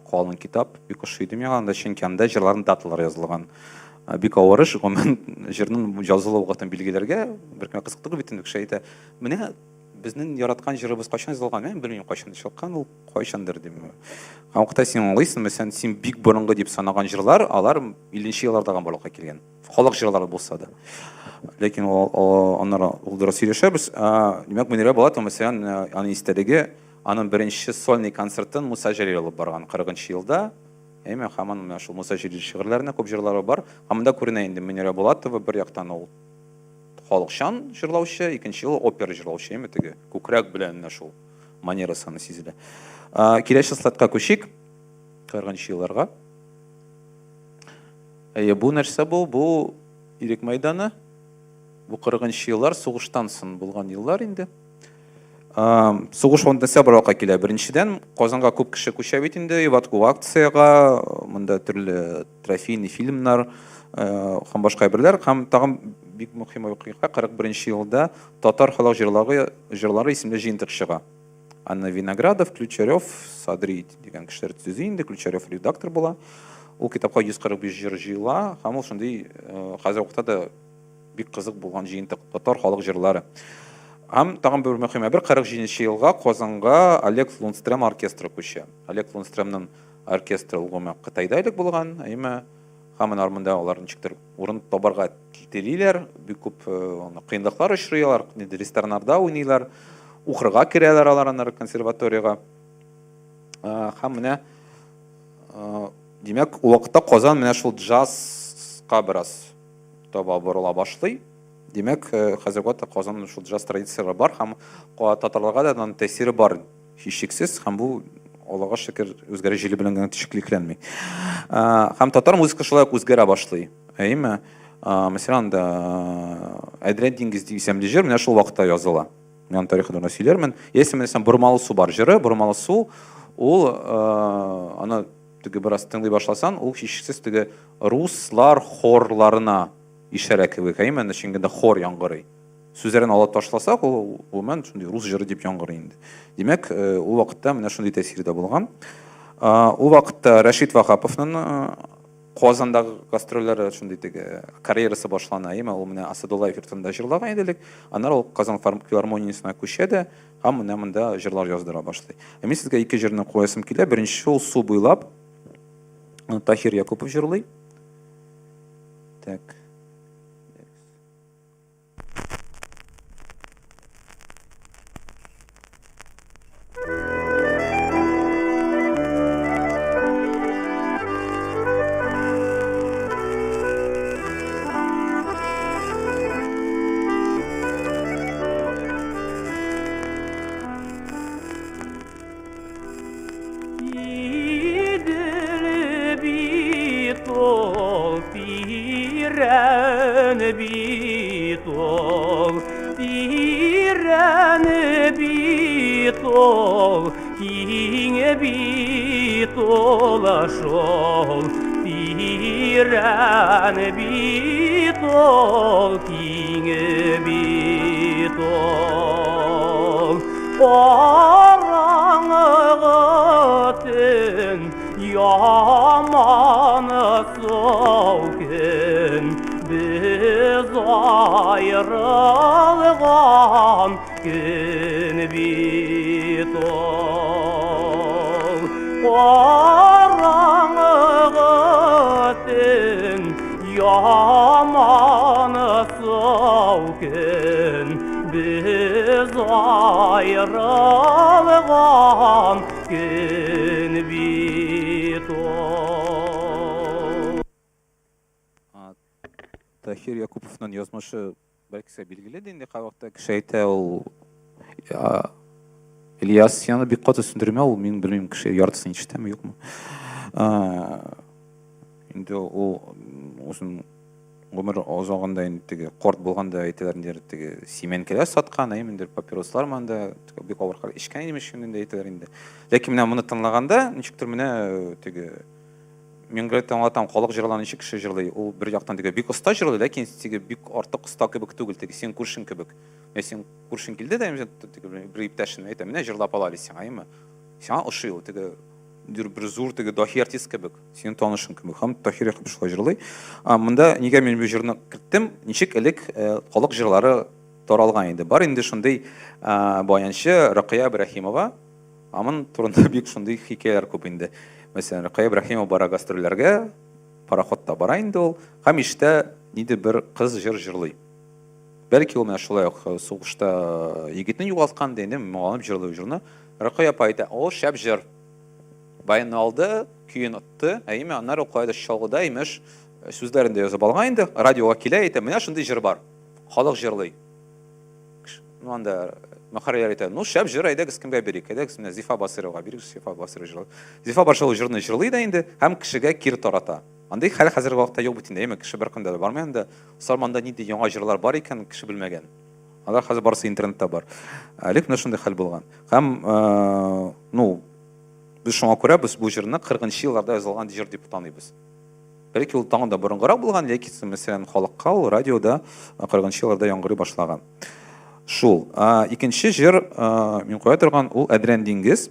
калын китап, бик ошый иде миңа анда, чөнки анда җырларның даталары язылган. Бик авыр эш, гомумән, җырның язылу вакытын билгеләргә беркемгә кызык түгел бит инде, кеше әйтә, менә Безнең яраткан җырыбыз кайчан язылган? Мин белмим, кайчан чыккан ул, кайчандыр дим. Һәм вакытта син аңлыйсың, мәсәлән, син бик борынгы дип санаган җырлар, алар 50 елларда гына барлыкка килгән. Халык җырлары булса да. Ләкин ул аннары ул дөрес сөйләшәбез. Димәк, Мөнирә Булатова, мәсәлән, аның истәлеге, аның беренче сольный концертын Муса Җәлил алып барган 40 елда. Әйме, һаман менә шул Муса Җәлил шигырьләренә күп җырлары бар. Һәм монда күренә инде Мөнирә Булатова бер яктан ул халыкчан җырлаучы, икенче ел опера җырлаучы, әйме теге күкрәк белән менә шул манерасы аны сизелә. Киләсе слайдка күчик. 40 елларга. Әйе, бу нәрсә бу? Бу Ирек мәйданы. Бу 40 нчы еллар, сугыштан соң булган еллар инде. Сугыш вакытында бер вакытка килә. Беренчедән, Казанга күп кеше күчә бит инде, эвакуациягә, монда төрле трофейный фильмнар һәм башка әйберләр. Һәм тагын бик мөһим вакыйга, 41 нче елда Татар халык җырлары, җырлары исемле җыентык чыга. Анна Виноградов, Ключарев, Садри дигән кешеләр төзи инде, Ключарев редактор була. Ул китапка 145 җыр җыела һәм ул шундый хәзер вакытта да бик кызык булган җыентык татар халык җырлары. Һәм тагын бер мөһим әйбер, 47 елга Казанга Олег Лунстрем оркестры күчә. Олег Лунстремның оркестры ул гомумән Кытайда элек булган, әйме һәм алар монда алар ничектер урын табарга телиләр, бик күп кыенлыклар очрый алар, инде рестораннарда уйныйлар, укырга керәләр алар аннары консерваториягә. Һәм менә димәк, ул вакытта Казан менә шул джазка бераз таба борыла башлый. Димәк, хәзерге вакытта Казанның шул джаз традицияләре бар һәм татарларга да аның тәэсире бар һичшиксез һәм бу Аллага шөкер үзгәреш җиле белән генә чикләнми. Һәм татар музыкасы шулай ук үзгәрә башлый. Әйеме? Мәсәлән, анда Әдрән диңгез дип исемле җыр менә шул вакытта языла. Мин аның тарихы турында сөйләрмен. Яисә мәсәлән Бормалы су бар җыры, Бормалы су ул аны теге бераз тыңлый башласан, ул һичшиксез теге руслар хорларына ишарә кебек, әйеме? Анда чын генә хор яңгырый. Сүзләрен алып ташласак, ул гомумән шундый рус җыры дип яңгырый инде. Димәк, ул вакытта менә шундый тәэсир дә булган. Ул вакытта Рәшит Ваһаповның Казандагы гастрольләре шундый теге карьерасы башлана, әйеме? Ул менә Асадуллаев йортында җырлаган иде элек. Аннары ул Казан филармониясенә күчә дә һәм менә монда җырлар яздыра башлый. Ә мин сезгә ике җырны куясым килә. Беренче ул Су буйлап. Таһир Якупов җырлый. Так. Таһир Якуповның язмышы бәлки сезгә билгеле дә инде, кайвакытта кеше әйтә, ул Ильяс яны бик каты сүндермә, ул мин белмим, кеше яртысын ишетәме, юкмы. Инде ул үзен гомер озагында инде теге корт булганда әйтәләр инде теге симәнкеләр саткан, әйе, инде папирослар монда бик авыр хәл эчкән имеш инде әйтәләр инде. Ләкин менә моны тыңлаганда ничектер менә теге мин гел аңлатам, халык җырларын ничек кеше җырлый. Ул бер яктан теге бик оста җырлый, ләкин теге бик артык оста кебек түгел, теге син күршең кебек. Менә син күршең килде дә, теге бер иптәшен әйтә, менә җырлап ала әле сиңа, әйеме? Сиңа ошый ул, теге бер зур теге даһи артист кебек, синең танышың кебек. Һәм Таһир Якупов шулай җырлый. Монда нигә мин бу җырны керттем? Ничек элек халык җырлары таралган иде. Бар инде шундый баянчы Рөкыя Ибраһимова. Аның турында бик шундый хикәяләр күп инде. Мәсәлән, Рөкыя Ибраһимова бара гастрольләргә, пароходта бара инде ул, һәм ишетә нидер бер кыз җыр җырлый. Бәлки ул менә шулай ук сугышта егетне югалткан инде, моңланып җырлый ул җырны. Рөкыя апа әйтә, "О, шәп җыр." Баянны алды, көен отты, әйеме, аннары ул каядыр Чаллыда, имеш, сүзләрен дә язып алган инде, радиога килә, әйтә, менә шундый җыр бар. Халык җырлый. Ну, анда мөхәррирләр әйтә, ну, шәп җыр, әйдәгез кемгә бирик? Әйдәгез менә Зифа Басыровага бирик, Зифа Басырова җырлый. Зифа Басырова җырны җырлый да инде һәм кешегә кире тарата. Андый хәл хәзерге вакытта юк бит инде, әйме, кеше беркемдә дә бармый анда. Сарманда нинди яңа җырлар бар икән, кеше белмәгән. Алар хәзер барысы интернетта бар. Элек менә шундый хәл булган. Һәм, ну, без шуңа күрә без бу җырны 40 елларда язылган җыр дип таныйбыз. Бәлки ул тагын да борынгырак булган, ләкин, мәсәлән, халыкка ул радиода 40 елларда яңгырый башлаган. Шул. Икенче җыр мин куя торган ул Әдрән диңгез.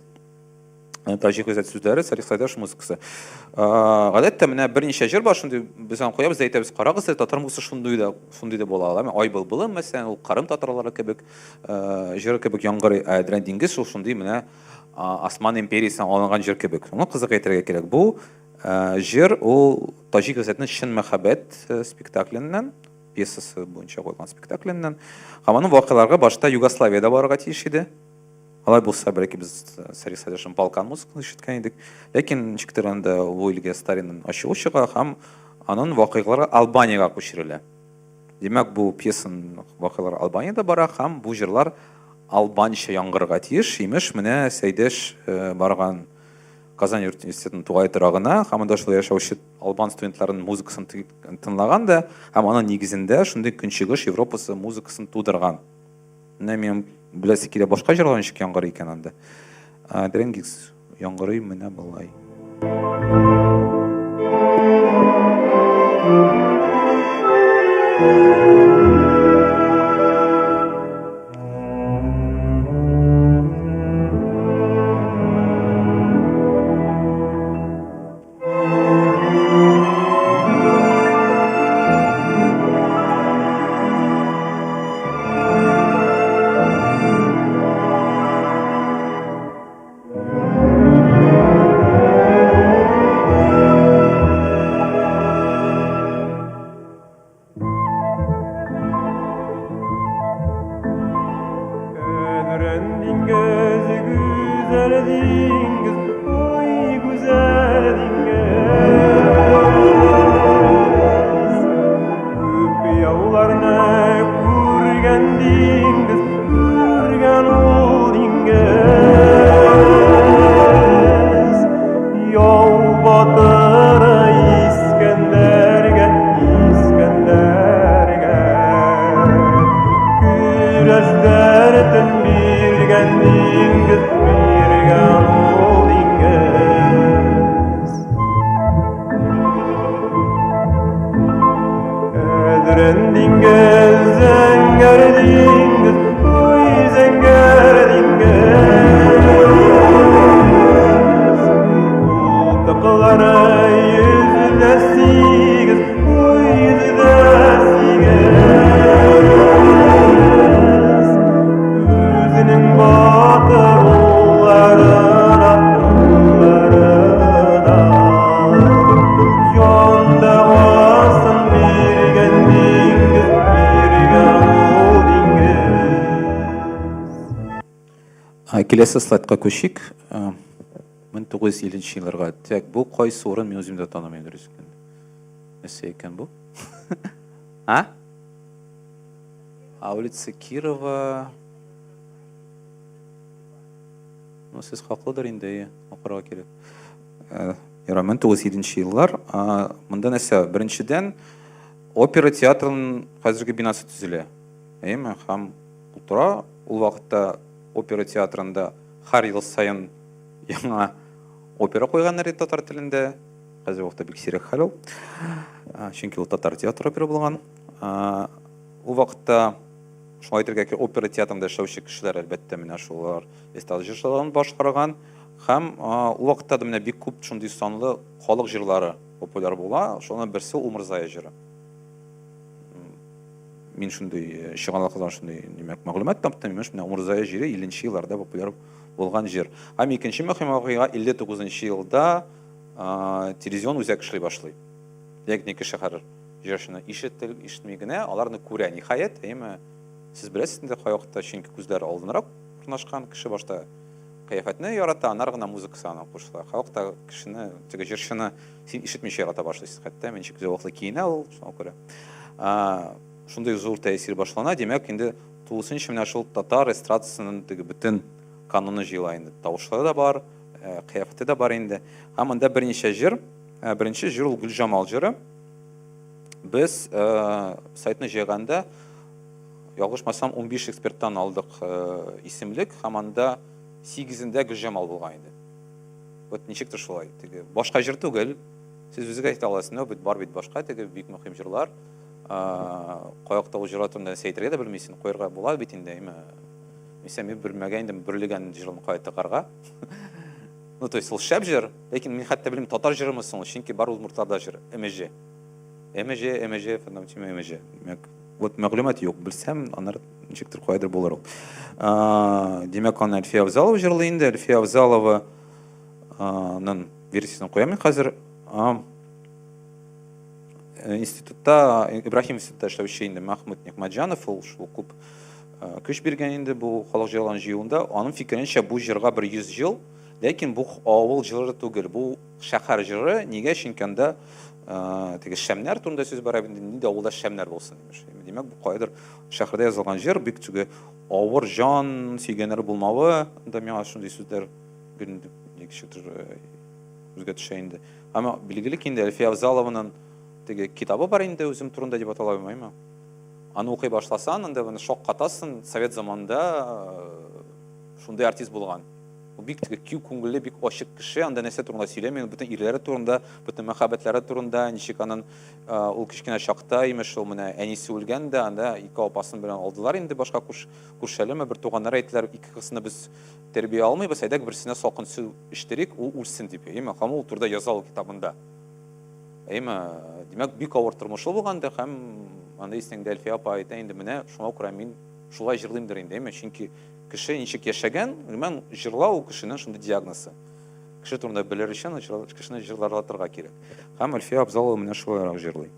Таҗи Гыйззәт сүзләре, Салих Сәйдәш музыкасы. Гадәттә менә берничә җыр бар шундый, без аны куябыз да әйтәбез, карагыз әле, татар музыкасы шундый да, шундый да була ала. Ай былбылым, мәсәлән, ул Кырым татарлары кебек, җыр кебек яңгырый. Ә Әдрән диңгез шул шундый менә Осман империясеннән алынган җыр кебек. Моны кызык әйтергә кирәк. Бу җыр ул Таҗи Гыйззәтнең Чын мәхәббәт спектакленнән, пьесасы буенча куелган спектакленнән. Һәм аның вакыйгалары башта Югославиядә барырга тиеш иде. Алай булса, бәлки без Сәрик Сәйдәшевнең Балкан музыкасын ишеткән идек. Ләкин ничектер анда бу илгә Сталинның ачуы чыга һәм аның вакыйгалары Албаниягә күчерелә. Димәк, бу пьесаның вакыйгалары Албаниядә бара һәм бу җырлар албанча яңгырарга тиеш. Имеш, менә Сәйдәш барган Казан университетының тугай торагына һәм анда шулай яшәүче албан студентларының музыкасын тыңлаган да һәм аның нигезендә шундый Көнчыгыш Европасы музыкасын тудырган. Менә минем беләсе килә, башка җырлар ничек яңгырый икән анда. Дренгикс яңгырый менә болай. Киләсе слайдка күчик. 1950 елларга. Так, бу кайсы урын, мин үзем дә танымыйм дөрес икән. Нәрсә икән бу? А? А улица Кирова. Ну, сез хаклыдыр инде, әйе, укырга кирәк. Э, Яра, 1907 еллар. Монда нәрсә? Беренчедән, опера театрының хәзерге бинасы төзелә. Әйеме? Һәм ул тора. Ул вакытта опера театрында һәр ел саен яңа опера куйганнар иде татар телендә. Хәзерге вакытта бик сирәк хәл ул. Чөнки ул татар театр опера булган. Ул вакытта шулай әйтергә кирәк, опера театрында эшләүче кешеләр, әлбәттә, менә шулар эстрада җырчыларын башкарган. Һәм ул вакытта да менә бик күп шундый санлы халык җырлары популяр була. Шуның берсе Умырзая җыры. Мин шундый чыганаклардан шундый димәк мәгълүмат таптым. Имеш, менә Умырзая җыры 50 елларда популяр булган җыр. Һәм икенче мөһим вакыйга 59 елда телевизион үзәк эшли башлый. Ягъни кеше хәзер җырчыны ишетел, ишетми генә, аларны күрә. Ниһаять, әйеме, сез беләсез инде кайвакытта, чөнки күзләре алдынрак урнашкан, кеше башта кыяфәтне ярата, аннары гына музыкасы аны кушыла. Кайвакытта кешене, теге җырчыны син ишетмичә ярата башлыйсың. Хәтта ничек зәвыклы киенә ул, шуңа күрә. Шундый зур тәэсир башлана, димәк, инде тулысынча менә шул татар эстрадасының теге бөтен каноны җыела инде. Тавышлары да бар, кыяфәте дә бар инде. Һәм монда берничә җыр. Беренче җыр ул Гөлҗамал җыры. Без сайтны җыйганда, ялгышмасам, 15 эксперттан алдык исемлек һәм анда сигезендә Гөлҗамал булган иде. Вот ничектер шулай. Теге башка җыр түгел. Сез үзегез әйтә аласыз, но бит бар бит башка теге бик мөһим җырлар. Каякта ул җырлар турында нәрсә әйтергә дә белмисең, куярга була бит инде, әйме. Мисә мин белмәгән идем бөрлегән җырын кая тыгарга. Ну, то есть ул шәп җыр, ләкин мин хәтта белмим татар җырымы соң ул, чөнки бар удмуртларда җыр, МЖ. МЖ, МЖ, фундаментима МЖ. Димәк, вот мәгълүмат юк, белсәм, аннары ничектер каядыр булыр ул. Димәк, аны Әлфия Авзалова җырлый инде. Әлфия Авзалованың версиясен куям мин хәзер. Институтта, Ибраһим институтта эшләүче инде Мәхмүт Нигъмәтҗанов, ул шул күп көч биргән инде бу халык җырларын җыюында. Аның фикеренчә, бу җырга бер 100 ел, ләкин бу авыл җыры түгел, бу шәһәр җыры. Нигә? Чөнки анда теге шәмнәр турында сүз бара инде, нинди авылда шәмнәр булсын, имеш. Димәк, бу каядыр шәһәрдә язылган җыр, бик теге авыр җан сөйгәннәре булмавы да миңа шундый сүзләр ничектер күзгә төшә инде. Әмма билгеле ки инде Әлфия Авзалованың теге китабы бар инде, үзем турында дип атала, әйме? Аны укый башласаң, анда моны шаккатасың, совет заманында шундый артист булган. Ул бик теге киң күңелле, бик ачык кеше, анда нәрсә турында сөйләми, бөтен ирләре турында, бөтен мәхәббәтләре турында, ничек аның ул кечкенә чакта, имеш, ул менә әнисе үлгән дә, анда ике апасын белән алдылар инде башка күршелеме, бер туганнары әйттеләр, ике кызны без тәрбия алмыйбыз, әйдәк берсенә салкын су эчтерик, ул үлсен дип. Әйеме, һәм ул турыда яза ул китабында. Әйеме, димәк, бик авыр тормышлы булган да, һәм анда исеңдә Әлфия апа әйтә инде, менә шуңа күрә мин шулай җырлыймдыр инде, әйеме, чөнки кеше ничек яшәгән, гомумән, җырлау ул кешенең шундый диагнозы. Кеше турында белер өчен кешене җырлатырга кирәк. Һәм Әлфия Абзалова менә шулайрак җырлый.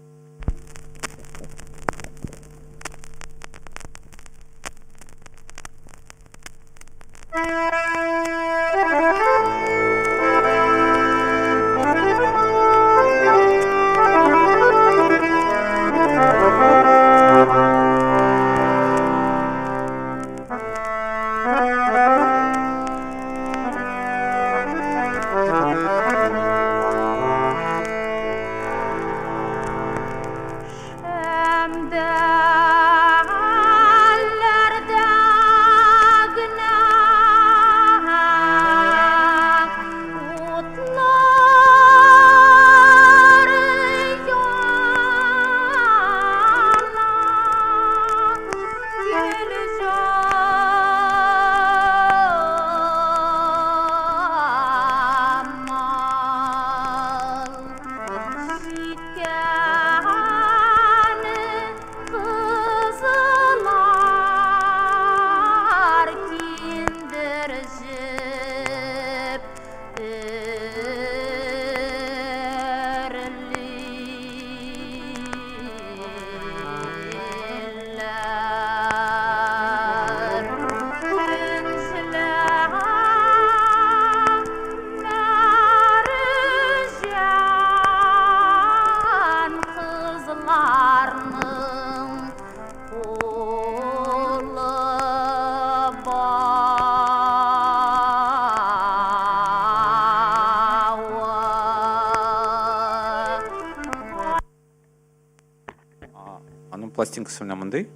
Аның пластинкасы менә мондый.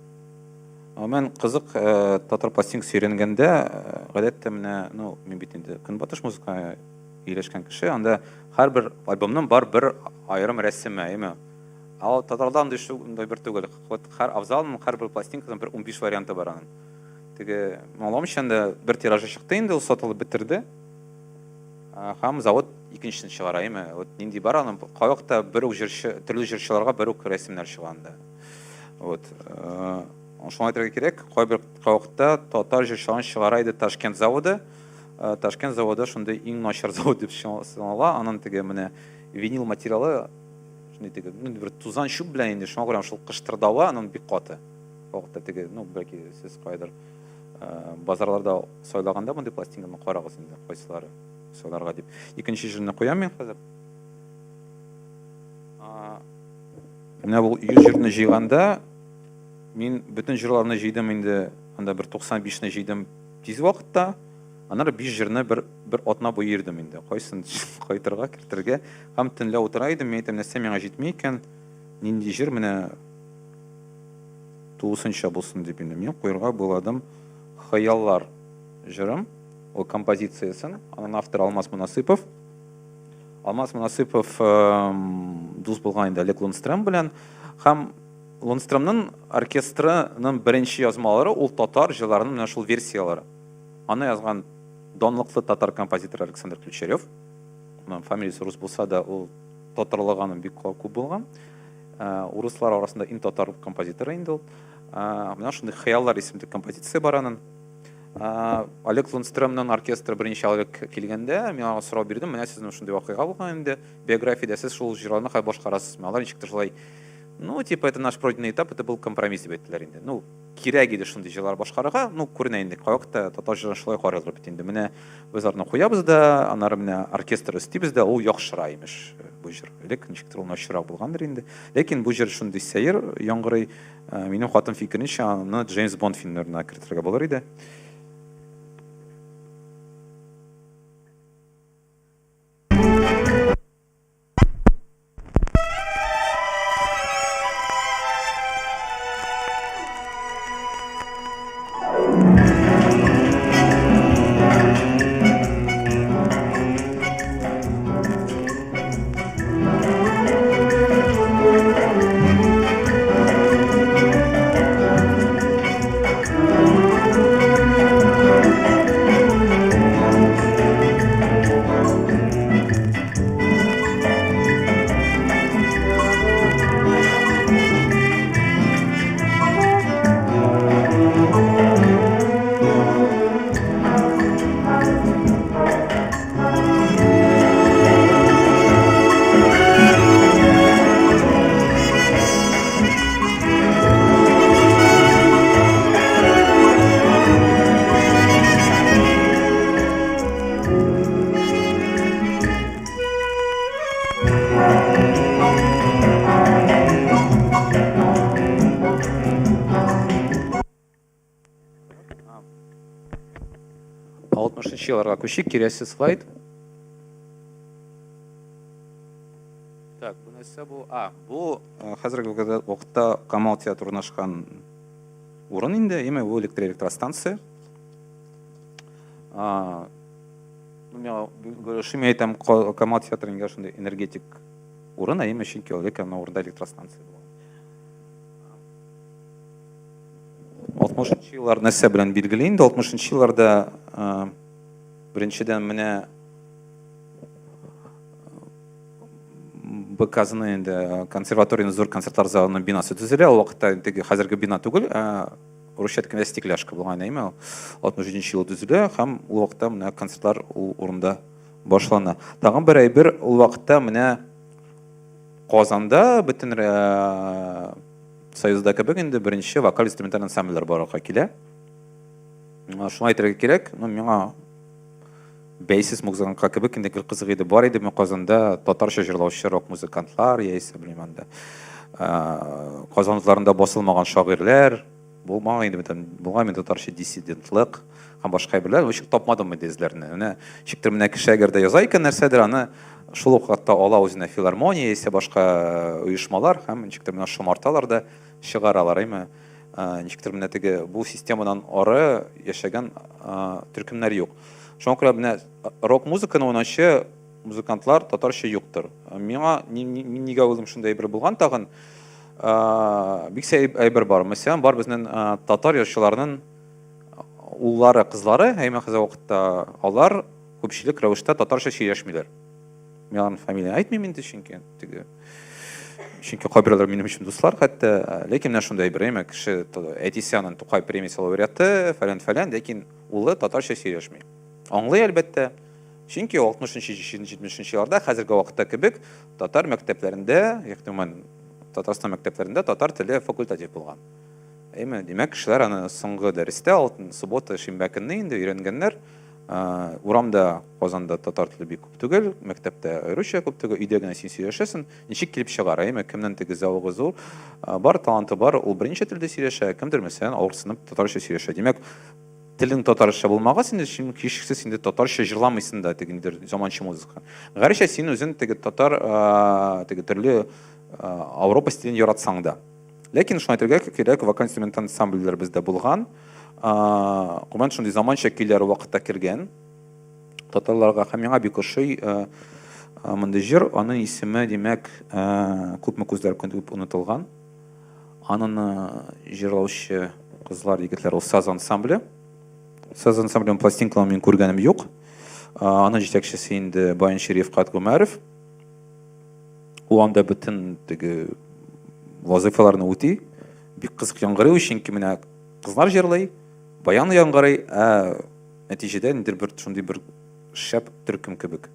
Мен кызык э, татар пластинкасы өйрәнгәндә, э, гадәттә менә, ну, мин бит инде көнбатыш музыкага ияләшкән кеше, анда һәрбер альбомның бар бер аерым рәсеме, әйеме? Ә татарда андый шундый бер түгел. Вот һәр Авзалның һәрбер пластинкасының бер 15 варианты бар аның. Теге, аңламыйча анда бер тиражы чыкты инде, ул сатылып бетерде. Һәм завод икенчесен чыгара, әйеме? Вот нинди бар аның, кайвакытта бер үк җырчы, төрле җырчыларга бер үк рәсемнәр чыга анда. Вот. Шуны әйтергә кирәк, кайбер кайвакытта татар җырчыларын чыгара иде Ташкент заводы. Ташкент заводы шундый иң начар завод дип санала. Аның теге менә винил материалы шундый теге, ну, бер тузан чүп белән инде, шуңа күрә шул кыштырдавы аның бик каты. Вакытта теге, ну, бәлки сез кайдыр базарларда сайлаганда мондый пластинканы карагыз инде, кайсылары сайларга дип. Икенче җырны куям мин хәзер. Менә бу 100 җырны җыйганда мин бөтен җырларны җыйдым инде, анда бер 95-не җыйдым тиз вакытта. Аннары биш җырны бер бер атна буе йөрдем инде. Кайсын кайтырга, кертергә. Һәм төнлә утыра идем, мин әйтәм, нәрсә миңа җитми икән, нинди җыр менә тулысынча булсын дип инде. Мин куярга буйладым Хыяллар җырым, ул композициясен, аның авторы Алмаз Монасыйпов. Алмаз Монасыйпов дус булган инде Олег Лунстрем белән. Һәм Лунстремның оркестрының беренче язмалары ул татар җырларының менә шул версияләре. Аны язган данлыклы татар композиторы Александр Ключарев. Аның фамилиясе рус булса да, ул татарлыгы аның бик күп булган. Урыслар арасында иң татар композиторы инде ул. Менә шундый Хыяллар исемле композиция бар аның. Олег Лунстремның оркестры беренче Олег килгәндә, мин аңа сорау бирдем, менә сезнең шундый вакыйга булган инде, биографиядә сез шул җырларны кая башкарасыз? Алар ничектер шулай, ну, типа, это наш пройденный этап, это был компромисс дип әйттеләр инде. Ну, кирәк иде шундый җырлар башкарырга, ну, күренә инде, кайвакытта татар җырын шулай карыйлар бит инде. Менә без аны куябыз да, аннары менә оркестр өстибез дә, ул яхшыра, имеш, бу җыр. Элек ничектер ул начаррак булгандыр инде. Ләкин бу җыр шундый сәер яңгырый. Минем хатын фикеренчә, аны Джеймс Бонд фильмнарына кертергә булыр иде. Алтмышынчы елларга күчик, киләсе слайд. Так, бу нәрсә бу? А, бу хәзерге вакытта Камал театры урнашкан урын инде, именно бу электростанция. Ну, миңа шуны әйтәм, Камал театры инде шундый энергетик урын, ә именно чөнки ул элек урында электростанция була. 60 еллар нәрсә белән билгеле инде? 60 елларда беренчедән менә БКЗны инде консерваторияның зур концертлар залының бинасы төзелә. Ул вакытта теге хәзерге бина түгел, ә русча әйткәндә стекляшка булган әйме ул. 67 ел төзелә һәм ул вакытта менә концертлар ул урында башлана. Тагын бер әйбер, ул вакытта менә Казанда бөтен Союзда кебек инде беренче вокаль-инструменталь ансамбльләр барлыкка килә. Шуны әйтергә кирәк, ну миңа бәйсез музыкантка кебек инде гел кызык иде. Бар идеме Казанда татарча җырлаучы рок-музыкантлар, яисә белмим анда. Казан утларында басылмаган шагыйрьләр, булмаган инде бит, булган инде татарча диссидентлык һәм башка әйберләр. Ничек тапмадым инде эзләрне. Менә ничектер менә кеше әгәр дә яза икән нәрсәдер, аны шул ук вакытта ала үзенә филармония яисә башка оешмалар һәм ничектер менә шомарталар да чыгаралар, әйме. Ничектер менә теге бу системадан ары яшәгән төркемнәр юк. Шуңа күрә менә рок-музыканы уйнаучы музыкантлар татарча юктыр. Миңа мин нигә уйлыйм шундый әйбер булган тагын? Бик сәер әйбер бар. Мәсәлән, бар безнең татар язучыларының уллары, кызлары, әйме хәзер вакытта алар күпчелек рәвештә татарча сөйләшмиләр. Мин аларның фамилияне әйтмим инде, чөнки теге чөнки кайберәүләр минем өчен дуслар хәтта, ләкин менә шундый әйбер, әйме кеше әтисе аның Тукай премиясе лауреаты, фәлән-фәлән, ләкин улы татарча сөйләшми. Аңлый, әлбәттә, чөнки 60-70 елларда хәзерге вакытта кебек татар мәктәпләрендә, ягъни гомумән Татарстан мәктәпләрендә татар теле факультатив булган. Әйме, димәк, кешеләр аны соңгы дәрестә, алтын суббота, шимбә көнне инде өйрәнгәннәр. Урамда, Казанда татар теле бик күп түгел, мәктәптә аеруча күп түгел, өйдә генә син сөйләшәсең. Ничек килеп чыгар, әйме, кемнең теге зәвыгы зур, бар, таланты бар, ул берничә телдә сөйләшә, кемдер, мәсәлән, авырсынып татарча сөйләшә. Димәк, Телең татарча булмагач, инде син һичшиксез инде татарча җырламыйсың да теге ниндидер заманча музыка. Гәрчә син үзең теге татар, теге төрле Ауропа стилен яратсаң да. Ләкин шуны әйтергә кирәк, вокаль-инструменталь ансамбльләр бездә булган. Гомумән, шундый заманча көйләр вакытта кергән татарларга. Һәм миңа бик ошый мондый җыр. Аның исеме, димәк, Күпме күзләр күп онытылган. Аныны җырлаучы кызлар, егетләр ул Саз ансамбле. Саз ансамбленең пластинкаларын мин күргәнем юк. Аның җитәкчесе инде баянчы Рифкать Гомәров. Ул анда бөтен теге вазыйфаларны үти. Бик кызык яңгырый, чөнки менә кызлар җырлый, баян яңгырый, ә нәтиҗәдә ниндидер бер шундый бер шәп төркем кебек.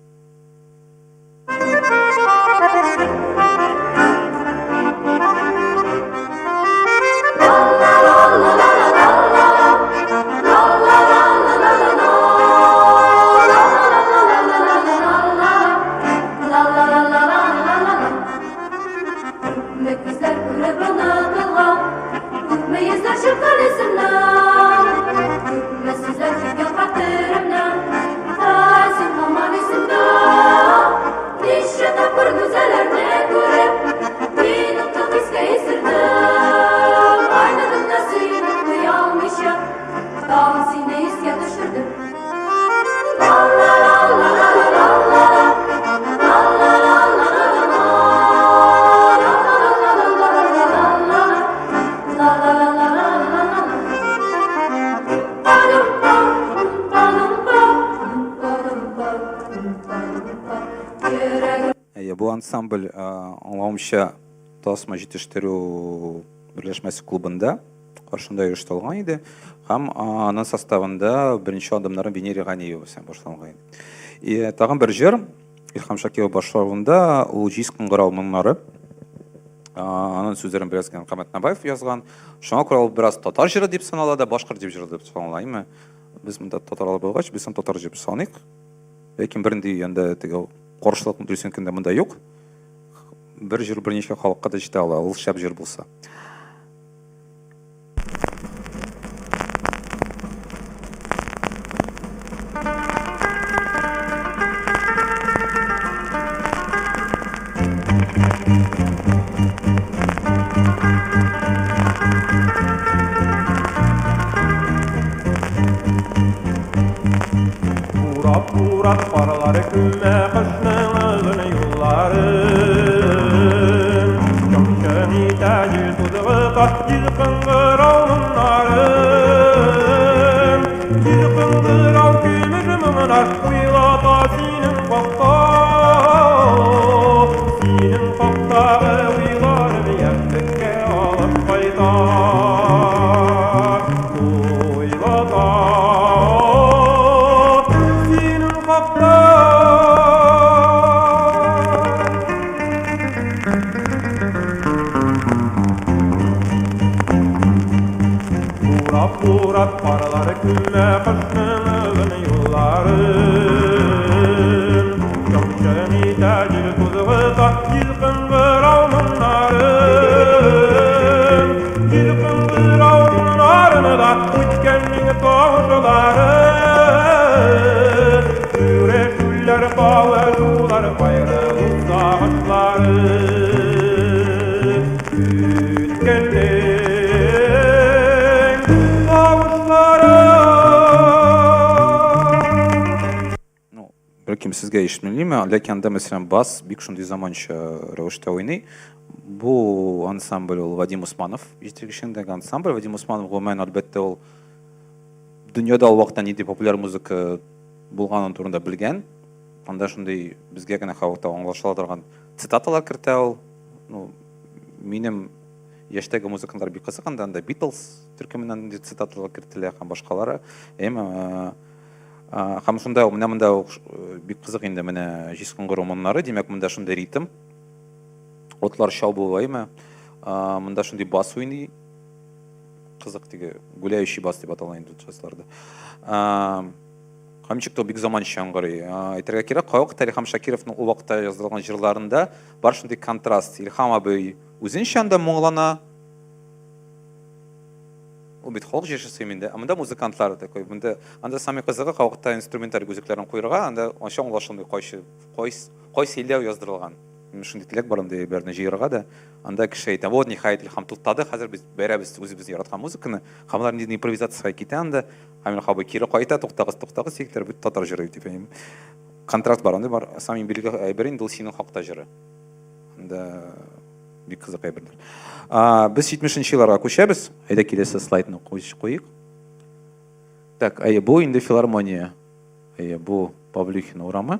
Әйе, бу ансамбль, аңлавымча, Тасма җитештерү берләшмәсе клубында каршында оештырылган иде һәм аның составында беренче адымнарын Венера Ганиева белән башланган иде. И тагын бер җыр Илһам Шакиров башкаруында ул Җиз кыңгырау моңнары. Аның сүзләрен бераз генә Камәт Набаев язган. Шуңа күрә ул бераз татар җыры дип санала да, башкорт дип җыры дип санала, әйме? Без монда татарлар булгач, без аны татар дип саныйк. Ләкин бернинди анда теге каршылык дөресен әйткәндә монда юк. Бер җыр берничә халыкка да җитә ала, ул шәп җыр булса. Урап, урап, карлар күмә кышның озын юлларын. Чың-чың итә җил тузгыта җил кыңгырау моңнарын. Җил кыңгырау көмеш моңнар уйлата синең хакта. Синең хактагы уйларым яшьлеккә алып кайта. Уйлата синең хакта. Урап, урап, карлар күмә кышның озын юлларын. Чың-чың итә җил тузгыта җил кыңгырау моңнарын. Җил кыңгырау моңнарын да үткәннең тавышлары. Күрешүләр, кавышулар, кайгылы сагышлары. Үткәннең тавышлары. Ну, бәлкем сезгә ишетмелиме, ләкин анда, мәсәлән, бас бик шундый заманча рәвештә уйный. Бу ансамбль ул Вадим Усманов җитәкчелегендәге ансамбль. Вадим Усманов гомумән, әлбәттә, ул дөньяда ул вакытта нинди популяр музыка булганын турында белгән. Анда шундый безгә генә халыкта аңлашыла торган цитаталар кертә ул. Ну, минем яшьтәге музыкантлар бик кызык анда, анда Beatles төркеменнән нинди цитаталар кертелә һәм башкалары. Әмма һәм шунда менә монда бик кызык инде менә җиз кыңгырау моңнары, димәк, монда шундый ритм. Отлар чабу, әйме? Монда шундый бас уйный. Кызык теге гуляющий бас дип атала инде джазларда. Һәм ничек тә бик заманча яңгырый. Әйтергә кирәк, кайвакытта Илһам Шакировның ул вакытта яздырылган җырларында бар шундый контраст. Илһам абый үзенчә анда моңлана. Ул бит халык җырчысы инде. Ә монда музыкантлар такой. Монда анда самый кызыгы халыкта инструменталь үзәкләрен куерга, анда анча аңлашылмый кайсы кайсы кайсы илдә яздырылган. Минем шундый теләк бар андый әйберләрне җыярга да. Анда кеше әйтә, вот ниһаять Илһам туктады, хәзер без бәрәбез үзебез яраткан музыканы. Һәм алар ниндидер импровизациягә китә анда. Һәм Илһам абый кире кайта, туктагыз, туктагыз, егетләр, бу татар җыры дип. Контракт бар, андый бар. Самый билгеле әйбер инде ул синең хакта җыры. Анда бик кызык әйберләр. Без 70 елларга күчәбез. Әйдә киләсе слайдны куйык. Так, әйе, бу инде филармония. Әйе, бу Павлюхин урамы.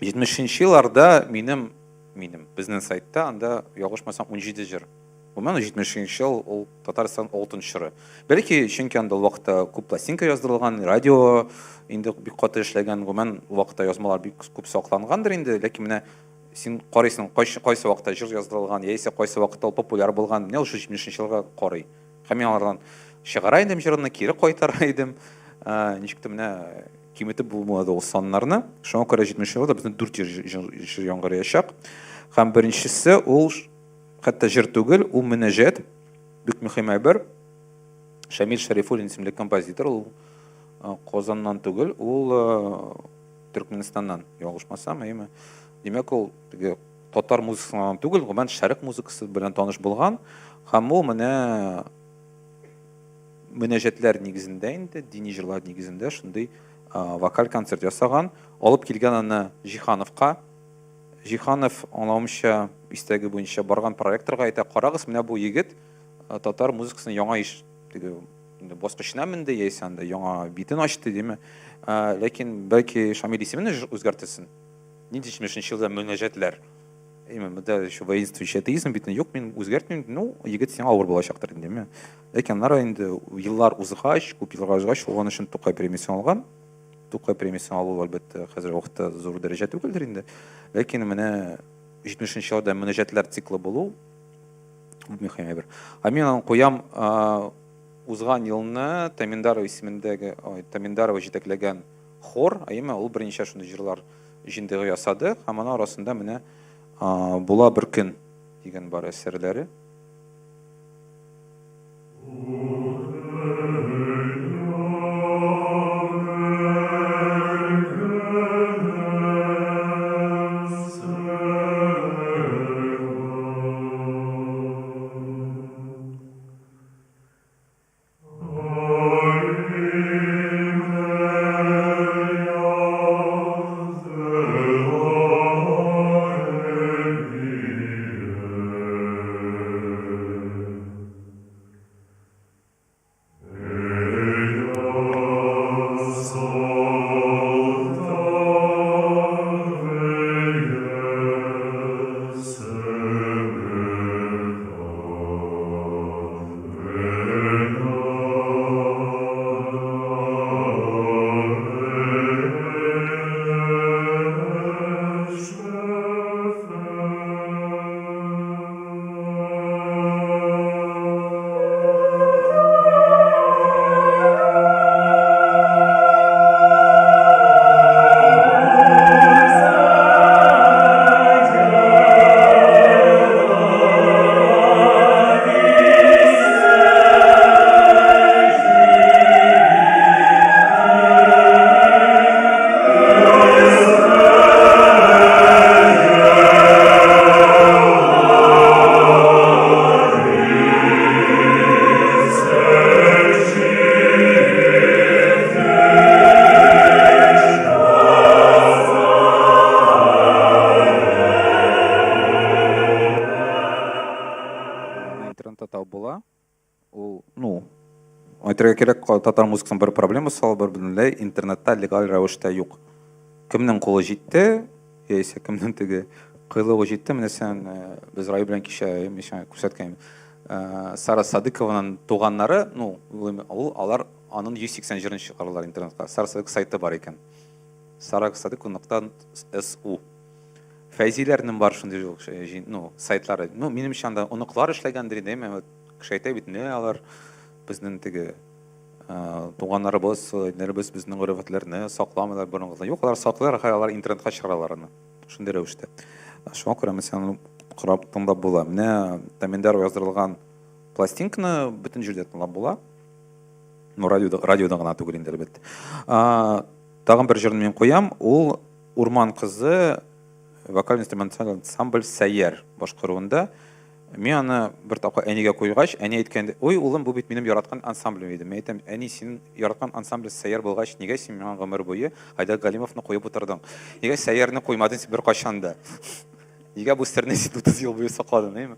70 елларда минем минем безнең сайтта анда ялгышмасам 17 җыр. Гомумән 70 ел ул Татарстан алтын чоры. Бәлки, чөнки анда ул вакытта күп пластинка яздырылган, радио инде бик каты эшләгән, гомумән ул вакытта язмалар бик күп саклангандыр инде, ләкин менә син карыйсың, кайсы, кайсы вакытта җыр яздырылган, яисә кайсы вакытта ул популяр булган, менә ул шул 70 елга карый. Һәм мин алардан чыгара идем җырымны, кире кайтара идем. Ничек тә менә киметеп булмады ул саннарны. Шуңа күрә 70 елда безнең 4 җыр яңгыраячак. Һәм беренчесе ул хәтта җыр түгел, ул мөнәҗәт. Бик мөһим әйбер. Шамил Шәрифуллин исемле композитор, ул Казаннан түгел, ул Төркменистаннан, ялгышмасам, әйеме? Димәк, ул теге татар музыкасыннан түгел, гомумән шәрык музыкасы белән таныш булган. Һәм ул менә мөнәҗәтләр нигезендә инде, дини җырлар нигезендә шундый вокаль концерт ясаган. Алып килгән аны Җиһановка. Җиһанов, аңлавымча, истәге буенча барган проректорга әйтә, карагыз, менә бу егет татар музыкасының яңа иш, теге инде баскычына менде, яисә анда яңа битен ачты, диме. Ләкин бәлки Шамил исемен үзгәртелсен. Нинди 70 елда мөнәҗәтләр? Именно, монда еще воинствующий атеизм бит, юк, мин үзгәртмим, ну, егет сиңа авыр булачактыр инде, димме. Ләкин аннары инде еллар узгач, күп еллар узгач, ул аның өчен Тукай премиясен алган. Тукай премиясен алу, әлбәттә, хәзерге вакытта зур дәрәҗә түгелдер инде. Ләкин менә 70 елда мөнәҗәтләр циклы булу мөһим әйбер. Ә мин аны куям узган елны Таминдарова исемендәге, Таминдарова җитәкләгән хор, әйеме, ул берничә шундый җырлар җыентыгы ясады һәм аның арасында менә Була бер көн дигән бар әсәрләре. Әйтергә кирәк, татар музыкасының бер проблемасы ул бер бөтенләй интернетта легаль рәвештә юк. Кемнең кулы җитте, яисә кемнең теге кыйлыгы җитте, менә сен без Раю белән кичә мин сиңа күрсәткән Сара Садыкованың туганнары, ну, ул алар аның 180 җырын чыгаралар интернетка. Сара Садык сайты бар икән. Сара Садыкова нокта су. Фәйзиләрнең бар шундый ну, сайтлары. Ну, минемчә анда оныклар эшләгәндер инде, әмма кеше әйтә бит, не алар безнең теге туганнарыбыз, әниләребез безнең гореф-гадәтләрне сакламыйлар борынгыдан. Юк, алар саклыйлар, хәер, алар интернетка чыгаралар аны. Шундый рәвештә. Шуңа күрә мәсәлән, карап тыңлап була. Менә Таминдарова яздырылган Пластинканы бөтен җирдә тыңлап була. Ну, радиода, радиода гына түгел инде, әлбәттә. Тагын бер җырны мин куям. Ул Урман кызы вокаль-инструменталь ансамбль Сәйяр башкаруында. Мин аны бер тапкыр әнигә куйгач, әни әйткән, ой, улым, бу бит минем яраткан ансамблем иде. Мин әйтәм, әни, синең яраткан ансамбль Сәйяр булгач, нигә син миңа гомер буе Айдар Галимовны куеп утырдың? Нигә Сәйярны куймадың син беркайчан да? Нигә бу серне син 30 ел буе сакладың, әйме?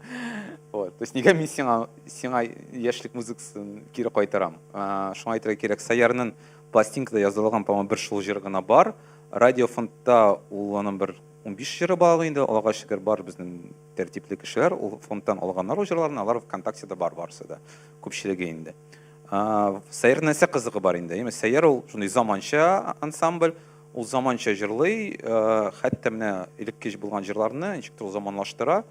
Вот. То есть нигә мин сиңа сиңа яшьлек музыкасын кире кайтарам? Шуңа әйтергә кирәк, Сәйярның пластинкада язылган, по-моему, бер шул җыр гына бар. Радиофондта ул аның бер 15 җыры бар инде, Аллага шөкер, бар безнең тәртипле кешеләр, ул фондтан алганнар ул җырларны, алар ВКонтактеда бар барысы да, күпчелеге инде. Сәйяр нәрсә кызыгы бар инде? Әйме, Сәйяр ул шундый заманча ансамбль, ул заманча җырлый, хәтта менә элекке булган җырларны ничектер ул заманлаштыра.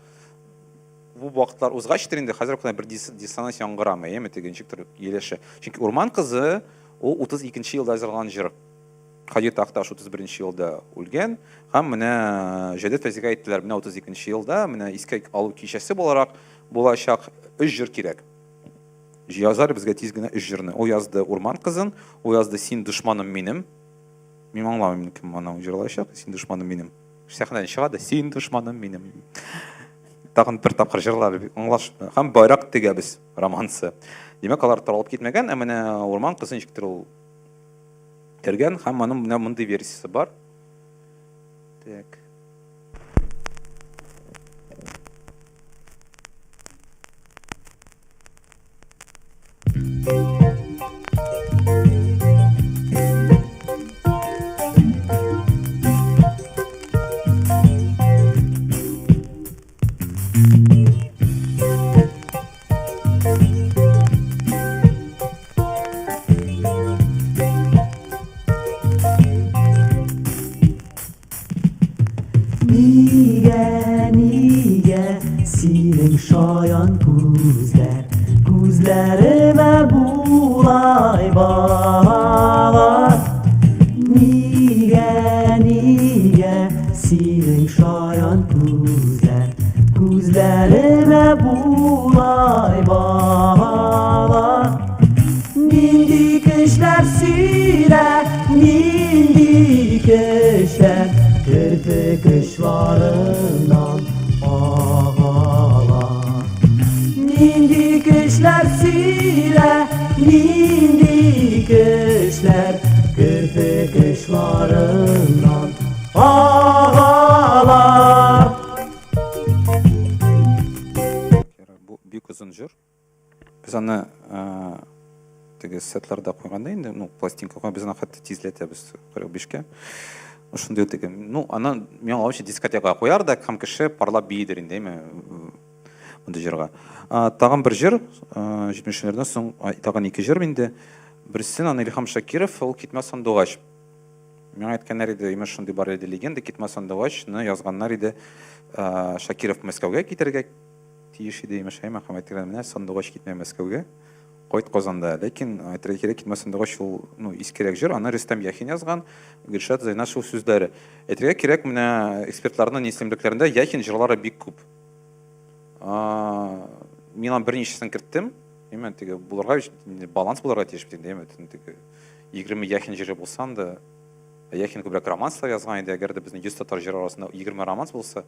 Бу вакытлар узгачтыр инде, хәзер кына бер диссонанс яңгырамый, әйеме, теге ничектер ияләшә. Чөнки Урман кызы ул 32 елда язылган җыр. Һади Такташ 31 елда үлгән һәм менә Җәүдәт Фәйзигә әйттеләр, менә 32 елда менә искә алу кичәсе буларак булачак өч җыр кирәк. Язар безгә тиз генә өч җырны. Ул язды Урман кызын, ул язды Син дошманым минем. Мин аңламыйм, кем аны җырлаячак, Син дошманым минем. Сәхнәдән чыга да Син дошманым минем. Тагын бер тапкыр җырлар, аңлаш. Һәм байрак тегәбез романсы. Димәк, алар таралып китмәгән, ә менә Урман кызы ничектер ул кергән һәм аның менә мондый версиясе бар. Так. Нигә, нигә синең шаян күзләр Күзләремә булай багалар? Нигә, нигә синең шаян күзләр Күзләремә булай багалар? Нинди көчләр сөйлә, нинди көчләр Керфек очларыннан агалар. Нинди көчләр сөйлә, нинди көчләр Керфек очларыннан агалар. Бу бик озын җыр. Без аны теге сетларда куйганда инде, ну, пластинка куйганда, без аны хәтта тизләтәбез 45-кә. Шундый теге, ну, аны миңа вообще дискотекага куяр да, һәм кеше парлап биидер инде, әйме, мондый җырга. Тагын бер җыр, 70-ләрдән соң тагын ике җыр инде. Берсен аны Илһам Шакиров, ул Китмә сандугач. Миңа әйткәннәр иде, имеш, шундый бар иде легенда, Китмә сандугачны язганнар иде Шакиров Мәскәүгә китәргә тиеш иде, имеш, әйме, һәм әйтелгән, менә сандугач китмә Мәскәүгә, кайт Казанда. Ләкин әйтергә кирәк, китмә сандугач ул, ну, искерәк җыр, аны Рөстәм Яхин язган, Гөлшат Зәйнашева сүзләре. Әйтергә кирәк, менә экспертларның исемлекләрендә Яхин җырлары бик күп. Мин аны берничәсен керттем. Әйме, теге булырга баланс булырга тиеш бит инде, әйме, теге 20 Яхин җыры булса анда, Яхин күбрәк романслар язган иде, әгәр дә безнең 100 татар җыры арасында 20 романс булса,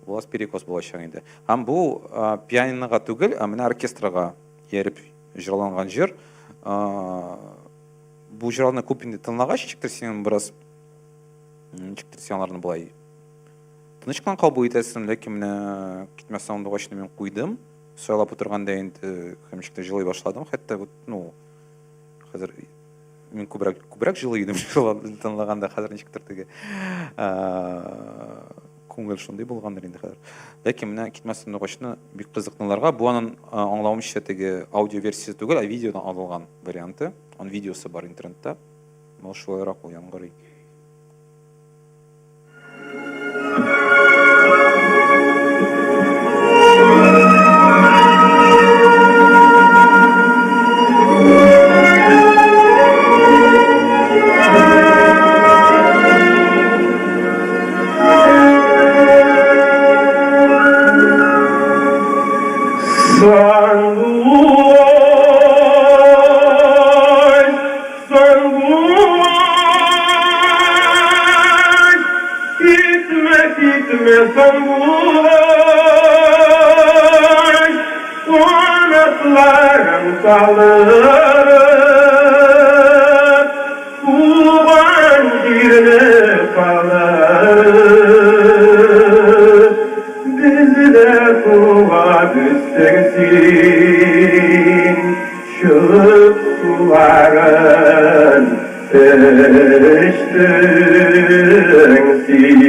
Булас перекос булачак инде. Һәм бу пианинога түгел, ә менә оркестрга ияреп җырланган җыр. Бу җырларны күп инде тыңлагач, ничектер синең бераз ничектер син аларны болай тыныч кына кабул итәсең, ләкин менә Китмә сандугачны мин куйдым. Сайлап утырганда инде һәм ничектер җылый башладым, хәтта вот, ну, хәзер мин күбрәк күбрәк җылый идем тыңлаганда, хәзер ничектер теге күңел шундый булгандыр инде хәзер. Ләкин менә Китмә сандугачны бик кызык тыңларга. Бу аның аңлавымча теге аудио версиясе түгел, ә видеодан алынган варианты. Аның видеосы бар интернетта. Ул шулайрак ул яңгырый. Әйтмә, сандугач, Канатларың салып, Туган җирне калып, Бездә суга төштең син, Чыгып суларын эчтең син.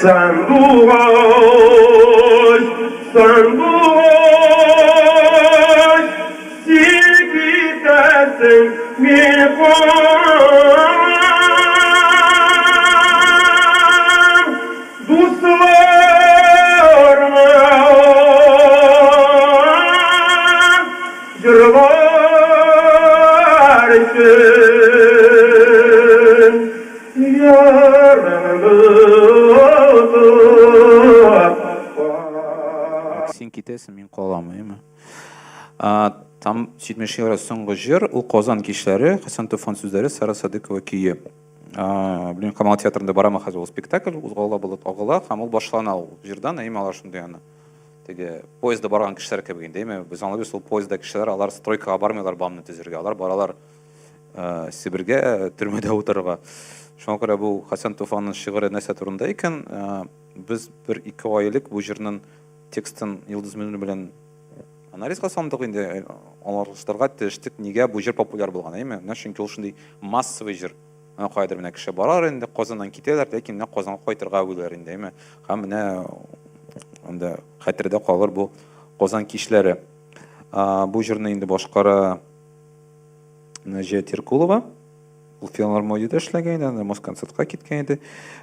Сандугач, сандугач, Син китәсең, мин калам. Дусларыңа җырлар өчен ярыңны тотып. Син китәсең, мин калам, әйеме? Там 70 еллар соңгы җыр, ул Казан кичләре, Хәсән Туфан сүзләре, Сара Садыкова көе. Белмим, Камал театрында барамы хәзер ул спектакль, узгала болыт агыла, һәм ул башлана ул җырдан, әйме алар шундый аны. Теге поездда барган кешеләр кебек инде, әйме без аңлыйбыз, ул поездда кешеләр, алар стройкага бармыйлар БАМны төзергә, алар баралар Себергә, төрмәдә утырырга. Шуңа күрә бу Хәсән Туфанның шигыре нәрсә турында икән, без бер-ике ай элек бу җырның текстын Йолдыз Мөнир белән анализга салдык инде, аңлаштырырга тиештек, нигә бу җыр популяр булган, әйеме? Менә чөнки ул шундый массовый җыр. Менә каядыр менә кеше барар инде, Казаннан китәләр, ләкин менә Казанга кайтырга уйлыйлар инде, әйеме? Һәм менә анда хәтердә калыр бу Казан кичләре. Бу җырны инде башкара Наҗия Теркулова. Ул филармониядә эшләгән иде, анда Москонцертка киткән иде.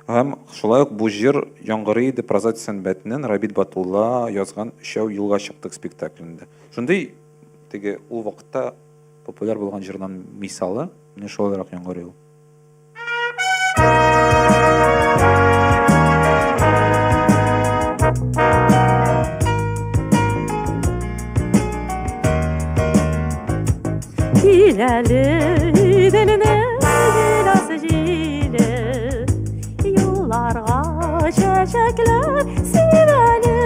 Һәм шулай ук бу җыр яңгырый иде Прозат сәнбәтнең Рабит Батулла язган Өчәү юлга чыктык спектаклендә. Шундый теге ул вакытта популяр булган җырдан мисалы, менә шулайрак яңгырый ул. Кил әле Иделнең җиләс җиле, Юлларга чәчәкләр сибәле.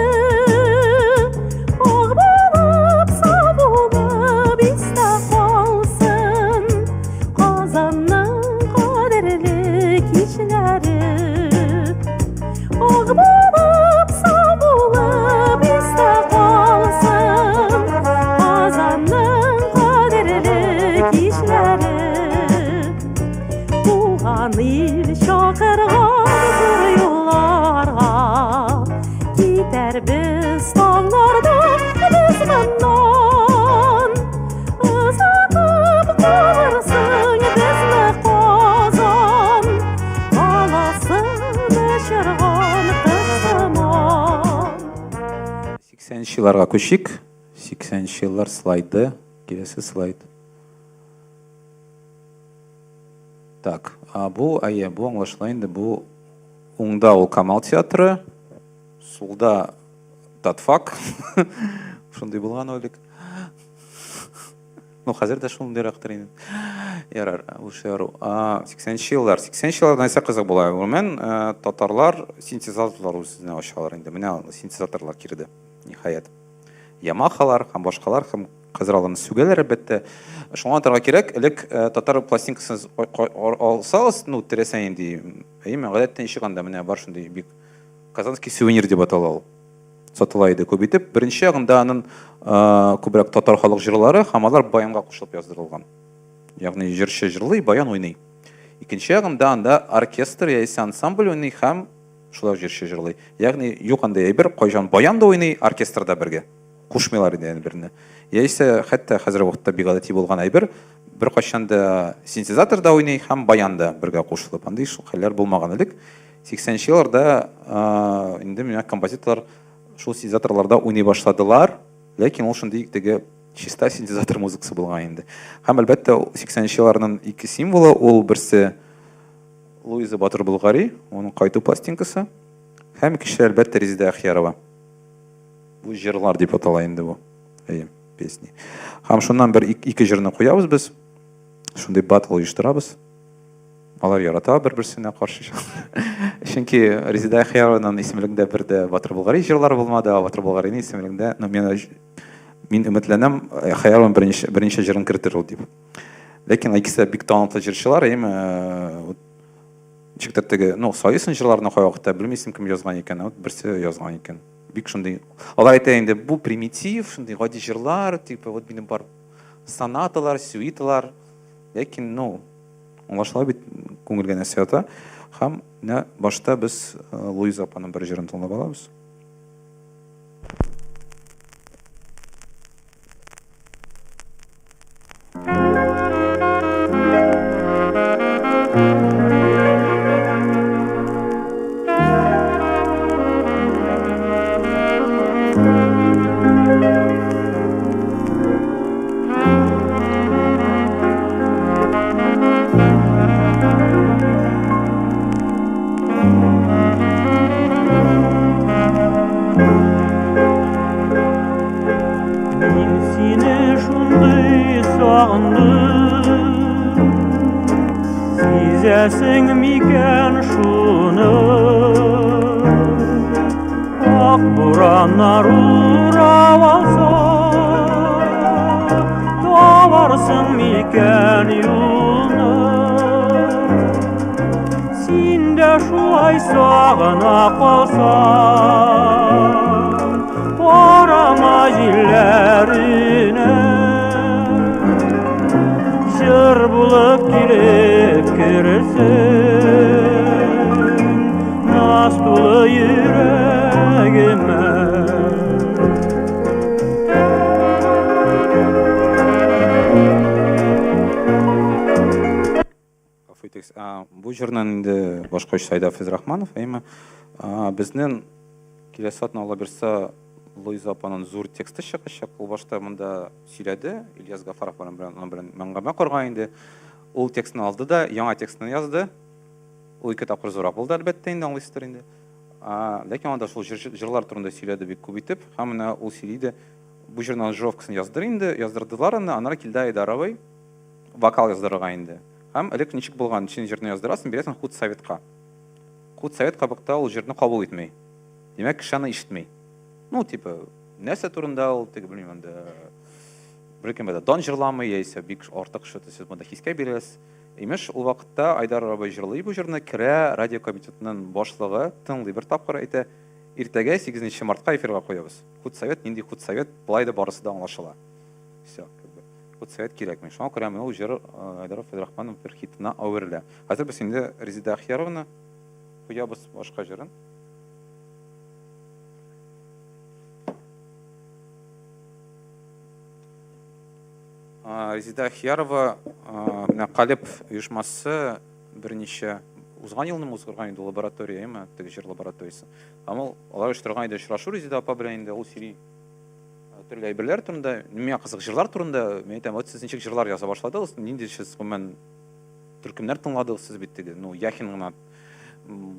Ак булып, саф булып истә калсын Казанның кадерле кичләре. Ак булып, саф булып истә калсын Казанның кадерле кичләре. Туган ил чакырган зур юлларга Китәрбез таңнарда без моннан. Озатып калырсың безне Казан, Баласын очырган кош сыман. 80 елларга күчик. 80 еллар слайды. Киләсе слайд. Так, а бу, әйе, бу аңлашыла инде. Бу уңда ул Камал театры, сулда Татфак. Шундый булган ул элек. Ну, хәзер дә шундыйрактыр инде. Ярар, лучше яру. 80 еллар. 80 еллар нәрсә кызык була? Гомумән, татарлар синтезаторлар үзенә ачалар инде. Менә синтезаторлар кирде, ниһаять. Ямахалар һәм башкалар һәм хәзер аларны сүгәләр, әлбәттә. Шуңа аңлатырга кирәк, элек татар пластинкасын алсагыз, ну, теләсә нинди, әйеме, гадәттә ничек анда менә бар шундый бик Казанский сувенир дип атала ул. Сатыла иде күп итеп. Беренче ягында аның күбрәк татар халык җырлары һәм алар баянга кушылып яздырылган. Ягъни җырчы җырлый, баян уйный. Икенче ягында анда оркестр яисә ансамбль уйный һәм шулай ук җырчы җырлый. Ягъни юк андый әйбер, кайчан баян да уйный, оркестр да бергә. Кушмыйлар иде аны берне. Яисә хәтта хәзерге вакытта бик гадәти булган әйбер, беркайчан да синтезатор да уйный һәм баян да бергә кушылып. Андый хәлләр булмаган элек. 80 нче елларда инде менә композиторлар шул синтезаторларда уйный башладылар, ләкин ул шундый теге чиста синтезатор музыкасы булган инде. Һәм әлбәттә 80 нче елларның ике символы ул берсе Луиза Батыр Болгари, оның кайту пластинкасы, һәм икенчесе әлбәттә Резеда Әхиярова. Бу җырлар дип атала инде бу. Әйе, песни. Һәм шуннан бер ике җырны куябыз без. Шундый батл оештырабыз. Алар ярата бер-берсенә каршы. Чөнки Резеда Әхиярованың исемлегендә бер дә Батыр Болгари җырлары булмады, ә Батыр Болгариның исемлегендә, ну, мин, мин өметләнәм, Әхиярова берничә, берничә җырын кертер ул дип. Ләкин икесе дә бик талантлы җырчылар, әйеме, вот, ничектер теге, ну, Союзның җырларына кайвакытта белмисең кем язган икән, вот берсе язган икән. Бик шундый. Алар әйтә инде, бу примитив, шундый гади җырлар, типа, вот минем бар сонаталар, сюиталар. Ләкин, ну, аңлашыла бит, күңелгә нәрсә ята. Һәм менә башта без Луиза апаның бер җырын тыңлап алабыз. Мин сине шундый сагындым, Сизәсең микән шуны? Ак бураннар урап алса, Табарсың микән юлны? Син дә шулай сагына калсаң, Карама җилләренә. Җыр булып килеп керерсең, Наз тулы йөрәгемә. Гафу итегез. Бу җырның инде башкаручысы Айдар Фәйзрахманов, әйме? Безнең киләсе атна Алла бирса Луиза апаның зур тексты чыгачак. Ул башта монда сөйләде, Ильяс Гафаров белән аның белән әңгәмә корган инде. Ул текстны алды да, яңа текстны язды. Ул ике тапкыр зуррак булды, әлбәттә инде, аңлыйсыздыр инде. Ләкин анда шул җырлар турында сөйләде бик күп итеп. Һәм менә ул сөйли дә, бу җырның аранжировкасын яздыр инде, яздырдылар аны, аннары килде Айдар абый вокал яздырырга инде. Һәм элек ничек булган, син җырны яздырасың, бирәсең худсоветка. Худсовет кабыкта ул җырны кабул итми. Димәк, кеше аны ишетми. Ну, типа, нәрсә турында ул, теге белмим, анда беркем дә дан җырламый, яисә бик артык что-то сез монда хискә бирәсез. Имеш, ул вакытта Айдар абый җырлый бу җырны, керә радио комитетының башлыгы, тыңлый бер тапкыр, әйтә, иртәгә 8 мартка эфирга куябыз. Худсовет, нинди худсовет, болай да барысы да аңлашыла. Все, как бы. Худсовет кирәкми. Шуңа күрә менә ул җыр Айдар Фәйзрахманов бер хитына әверелә. Хәзер без инде Резеда Әхиярованы куябыз башка җырын. Резеда Әхиярова менә Калеб оешмасы берничә узган елны уздырган иде лаборатория, әйме, теге җыр лабораториясе. Һәм ул алар оештырган иде очрашу Резеда апа белән инде, ул сөйли төрле әйберләр турында, миңа кызык җырлар турында, мин әйтәм, вот сез ничек җырлар яза башладыгыз, нинди сез гомумән төркемнәр тыңладыгыз сез бит теге, ну, Яхин гына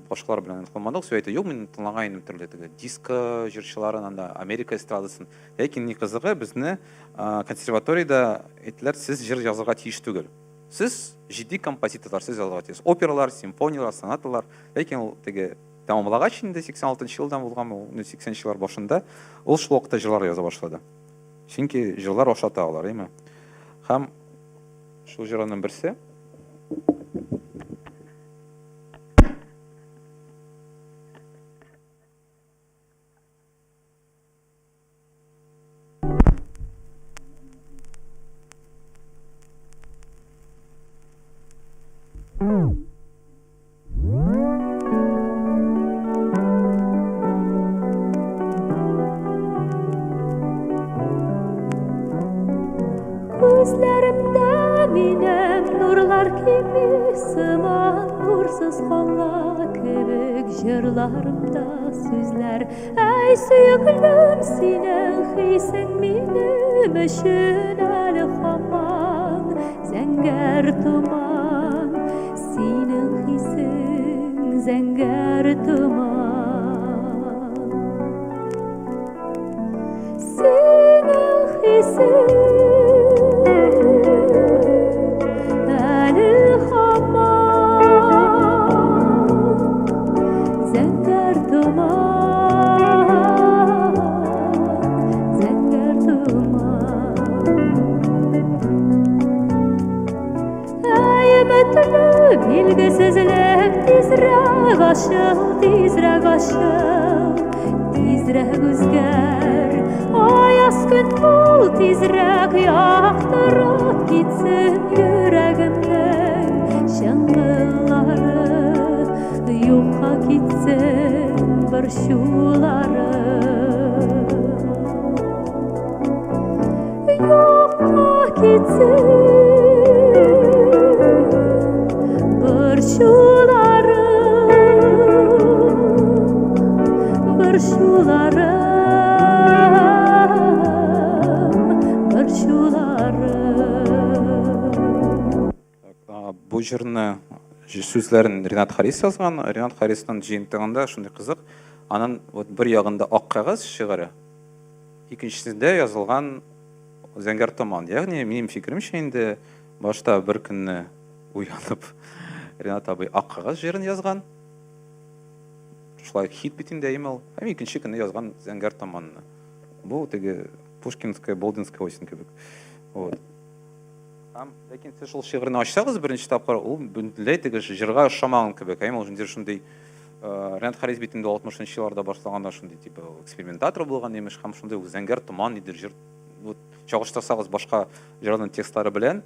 башкалар белән тыңламадыгыз, әйтә, юк, мин тыңлаган идем төрле теге диско җырчыларын, анда Америка эстрадасын. Ләкин ни кызыгы, безне консерваториядә әйттеләр, сез җыр язырга тиеш түгел. Сез җитди композиторлар, сез язырга тиеш. Опералар, симфонияләр, сонаталар. Ләкин ул теге тәмамлагач инде 86 елдан булган, ул 80 нче еллар башында, ул шул вакытта җырлар яза башлады. Чөнки җырлар ошата алар, әйме? Һәм шул җырларның берсе Күзләремдә минем нурлар кими сыман, нурсыз кала кебек җырларымда сүзләр. Әй, сөеклем, синең хисең минем өчен әле һаман зәңгәр томан. Синең хисең зәңгәр томан. Синең хисең әле һаман. Өметле билгесезлек тизрәк ачыл, тизрәк ачыл, тизрәк үзгәр. Аяз көн бул, тизрәк яктырып китсен йөрәгемнең чыңгыллары, юкка китсен борчулары. Юкка китсен борчуларым, борчуларым, борчуларым. Бу җырны сүзләрен Ренат Харис язган. Ренат Харисның җыентыгында шундый кызык. Аның вот бер ягында ак кәгазь шигыре, икенчесендә язылган зәңгәр томан. Ягъни, минем фикеремчә инде, башта бер көнне уянып Ренат абый ак кәгазь җырын язган. Шулай хит бит инде әйме ул. Һәм икенче көнне язган зәңгәр томанны. Бу теге Пушкинская, Болдинская осень кебек. Вот. Һәм ләкин сез шул шигырьне ачсагыз беренче тапкыр, ул бөтенләй теге җырга ошамаган кебек. Әйме ул шундый шундый Ренат Харис бит инде 60 елларда башлаганда шундый типа экспериментатор булган имеш, һәм шундый ук зәңгәр томан нидер җыр. Вот чагыштырсагыз башка җырларның текстлары белән,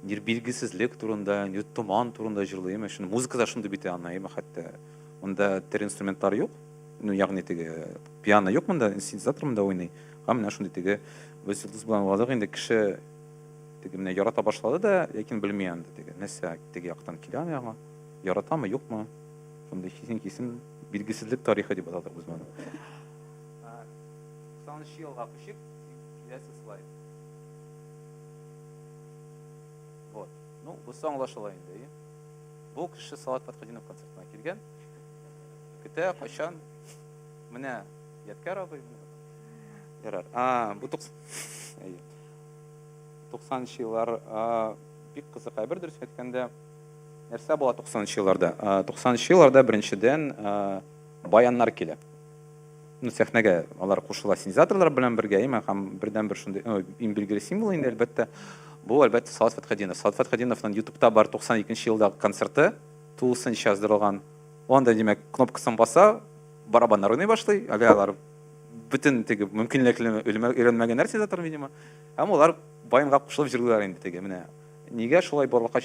нидер билгесезлек турында, нидер томан турында җырлый, имеш. Музыка да шундый бит аны, әйме хәтта. Монда тере инструментлар юк. Ну, ягъни теге пиано юк монда, синтезатор монда уйный. Һәм менә шундый теге без Йолдыз белән уйладык инде, кеше теге менә ярата башлады да, ләкин белми анда теге нәрсә теге яктан килә аңа. Яратамы, юкмы? Шундый хисен-хисен билгесезлек тарихы дип атадык без моны. 90 елга күчик, киләсе слайд. Вот. Ну, бусы аңлашыла инде. Бу кеше Салават Фәтхетдинов концертына килгән. Көтә, кайчан? Менә Ядкәр абый. Ярар. А, бу 90 еллар бик кызык әйбер, дөрес әйткәндә. Нәрсә була 90 елларда? 90 елларда беренчедән баяннар килә. Ну, сәхнәгә алар кушыла синтезаторлар белән бергә, әйме, һәм бердән-бер шундый, ну, иң билгеле символ инде, әлбәттә, бу, әлбәттә, Салават Фәтхетдинов. Салават Фәтхетдиновның YouTube'та бар 92 елдагы концерты, тулысынча яздырылган. Ул анда, димәк, кнопкасын баса, барабаннар уйный башлый, әле алар бөтен теге мөмкинлекле өйрәнмәгәннәр синтезатор, видимо. Һәм алар баянга кушылып җырлыйлар инде теге, менә. Нигә шулай барлыкка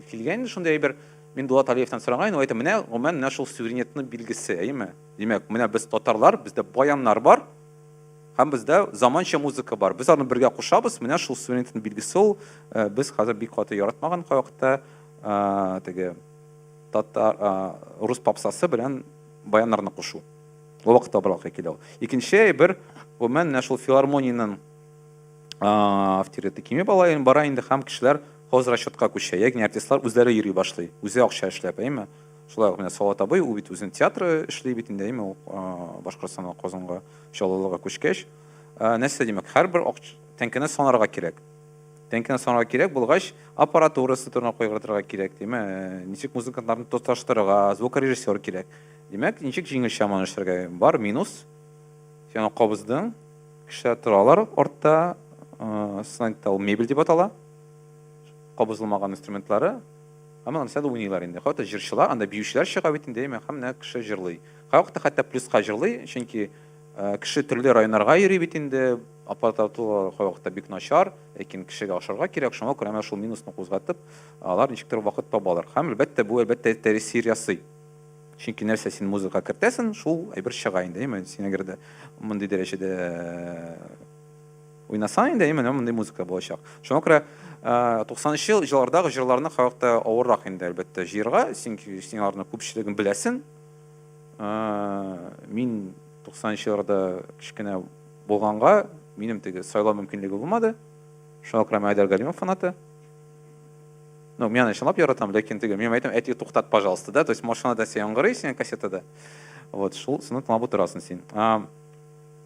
килгән инде шундый әйбер? Мин Дулат Алиевтан сораган идем, ул әйтә, менә, гомумән, менә шул суверенитетның билгесе, әйеме? Димәк, менә без татарлар, бездә баяннар бар, һәм бездә заманча музыка бар. Без аны бергә кушабыз, менә шул суверенитетның билгесе ул. Без хәзер бик каты яратмаган кайвакытта теге татар, рус попсасы белән баяннарны кушу. Ул вакытта барлыкка килә ул. Икенче әйбер, гомумән, менә шул филармониянең авторитеты кими бара инде, һәм кешеләр хозрасчетка күчә, ягъни артистлар үзләре йөри башлый, үзе акча эшләп, әйме? Шулай ук менә Салават абый, ул бит үзенең театры эшли бит инде, әйме, ул Башкортстаннан Казанга, Чаллылыга күчкәч. Нәрсә димәк, һәрбер тәңкәне санарга кирәк. Тәңкәне санарга кирәк булгач, аппаратурасы турында кайгыртырга кирәк, димә, ничек музыкантларны тоташтырырга, звукорежиссер кирәк. Димәк, ничек җиңелчә моны эшләргә? Бар минус, син аны кабыздың, кешеләр торалар артта, сленгта ул мебель дип атала, кабызылмаган инструментлары, һәм алар нәрсәдә уйныйлар инде. Хәтта җырчылар, анда биючеләр чыга бит инде, әйме, һәм менә кеше җырлый. Кайвакытта хәтта плюска җырлый, чөнки кеше төрле районнарга йөри бит инде, аппаратура кайвакытта бик начар, ләкин кешегә ашарга кирәк, шуңа күрә менә шул минусны кузгатып, алар ничектер вакыт табалар. Һәм, әлбәттә, бу, әлбәттә, тәэсир ясый. Чөнки нәрсә син музыка кертәсең, шул әйбер чыга инде, әйме, син әгәр дә мондый дәрәҗәдә уйнасаң инде, әйме, мондый музыка булачак. Шуңа күрә 90 еллардагы җырларны кайвакытта авыррак инде, әлбәттә, җыярга, чөнки син аларны күпчелеген беләсең. Мин 90 елларда кечкенә булганга, минем теге сайлау мөмкинлеге булмады. Шуңа күрә мин Айдар Галимов фанаты. Ну, мин аны чынлап яратам, ләкин теге, мин әйтәм, әти, туктат, пожалуйста, да, то есть машинада син яңгырый синең кассетада. Вот, шул сыны тыңлап утырасың син.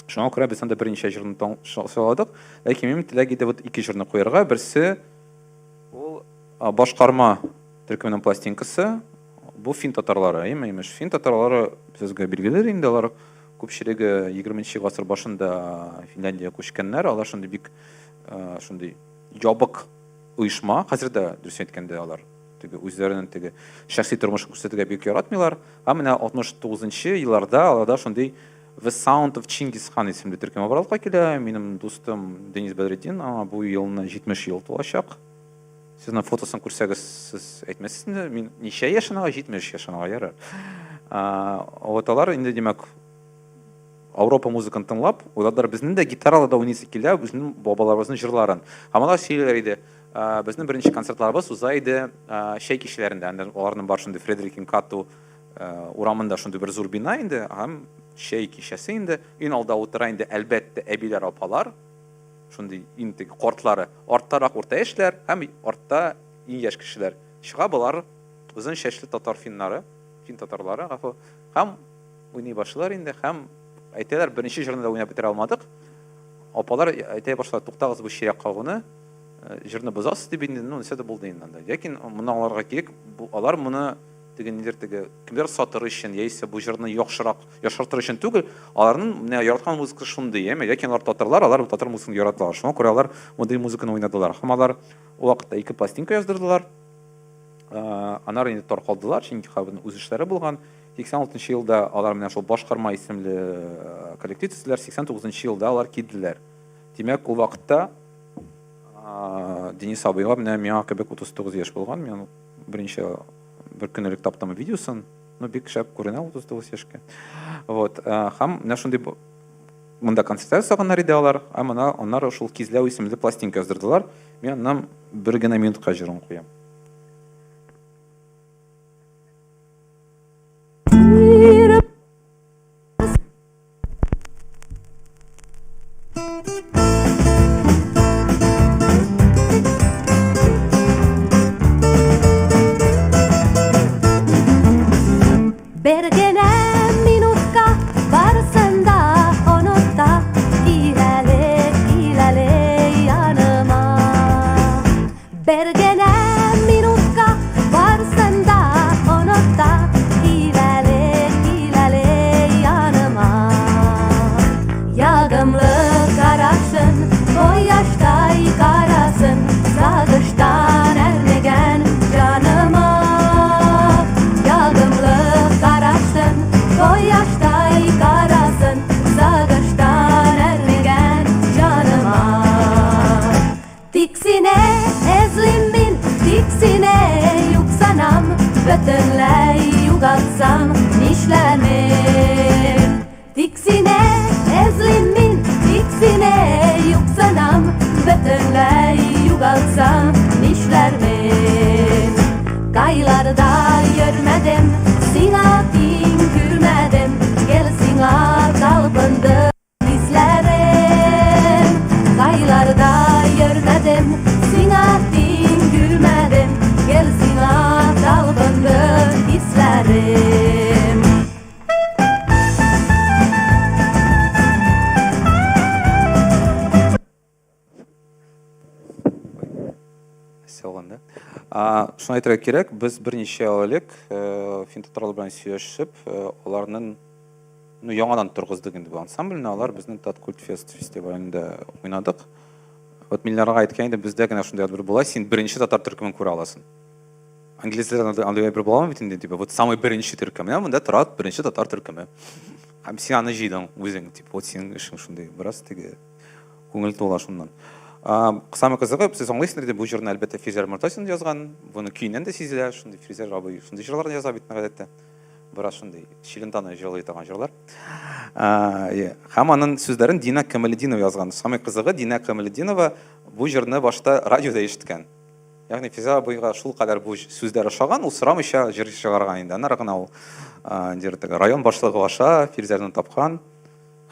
Шуңа күрә без анда берничә җырны сайладык. Ләкин минем теләк иде вот ике җырны куярга. Берсе ул башкарма төркеменең пластинкасы. Бу фин татарлары, әйеме, имеш. Фин татарлары сезгә билгеле инде, алар күпчелеге 20 гасыр башында Финляндиягә күчкәннәр. Алар шундый бик шундый ябык оешма. Хәзер дә, дөресен әйткәндә, алар теге үзләренең теге шәхси тормышын күрсәтергә бик яратмыйлар. Һәм менә 69 нчы елларда аларда шундый The Sound of Чингис Хан исемле төркеме барлыкка килә. Минем дустым Денис Бәдретдин, аңа бу елны 70 ел тулачак. Сез аның фотосын күрсәгез, сез әйтмәссез инде, мин ничә яшь аңа? 70 яшь аңа, ярар. Вот алар инде, димәк, Ауропа музыканы тыңлап, уйладылар, безнең дә гитараларда уйныйсы килә, үзенең бабаларыбызның җырларын. Һәм алар сөйлиләр иде, безнең беренче концертларыбыз уза иде чәй кичәләрендә. Анда аларның бар шундый Фредерик Инкату урамында шундый бер зур бина инде, һәм чәй кичәсе инде. Иң алда утыра инде, әлбәттә, әбиләр, апалар, шундый иң теге картлары. Арттарак урта яшьләр һәм артта иң яшь кешеләр. Чыга болар озын чәчле татар финнары, фин татарлары, гафу. Һәм уйный башлыйлар инде һәм әйтәләр, беренче җырны да уйнап бетерә алмадык. Апалар әйтә башлады, туктагыз бу чирәк кагуны, җырны бозасыз дип инде, ну, нәрсә дә булды инде анда. Ләкин моны аңларга кирәк, бу, алар моны теге нидер теге кемдер сатыр өчен, яисә бу җырны яхшырак яхшыртыр өчен түгел, аларның менә яраткан музыкасы шундый, әйеме? Ләкин алар татарлар, алар татар музыкасын яраталар. Шуңа күрә алар мондый музыканы уйнадылар. Һәм алар ул вакытта ике пластинка яздырдылар. Аннары инде таркалдылар, чөнки һәрберенең үз эшләре булган. 86 нчы елда алар менә шул Башкарма исемле коллектив төзеделәр, 89 нчы елда алар килделәр. Димәк, ул вакытта Денис абыйга менә миңа кебек 39 яшь булган. Мин беренче бер көн элек таптым видеосын. Ну, бик шәп күренә 39 яшькә. Вот. Һәм менә шундый монда концертлар ясаганнар иде алар. Ә менә аннары шул Кизләү исемле пластинка яздырдылар. Мин аннан бер генә минутка җырын куям. Бер генә минутка барысын да оныта, Кил әле, кил әле яныма. Бер генә минутка барысын да оныта, Кил әле, кил әле яныма. Ягымлы карашын, кояштай карасын, Сагыштан әрнегән җаныма. Ягымлы карашын, кояштай карасын, Сагыштан әрнегән җаныма. Тик сине эзлим мин, тик сине юксанам, Бөтенләй югалтсам, нишләрмен? Тик сине эзлим мин, тик сине юксанам, Бөтенләй югалтсам, нишләрмен? Кайларда йөрмәдем, сиңа тиң күрмәдем, Гел сиңа талпындым. Хисләрем кайларда йөрмәдем, сиңа тиң күрмәдем, гел сиңа талпынды хисләрем. Сәлган, да? Шуны әйтергә кирәк, без берничә ел элек фин татарлар белән сөйләшеп, аларның ну, яңадан торгыздык инде бу ансамбльне, алар безнең Таткультфест фестивалендә уйнадык. Вот мин аларга әйткән идем, бездә генә шундый әйбер була, син беренче татар төркемен күрә аласың. Англизләрдә андый әйбер буламы бит инде, типа, вот самый беренче төркем. Менә монда тора беренче татар төркеме. Һәм син аны җыйдың үзең, типа, вот синең эшең шундый, бераз теге күңел тула шуннан. Самый кызыгы, сез аңлыйсыздыр инде, бу җырны әлбәттә Фирзәр Мортазин язган. Буны көеннән дә сизелә, шундый Фирзәр абый шундый җырларны яза бит гадәттә. Бераз шундый чилентаны җырлый торган җырлар. Һәм аның сүзләрен Дина Камалетдинова язган. Самый кызыгы, Дина Камалетдинова бу җырны башта радиода ишеткән. Ягъни Физа абыйга шул кадәр бу сүзләр ошаган, ул сорамыйча җыр чыгарган инде. Аннары гына ул район башлыгы аша Фирзәрне тапкан.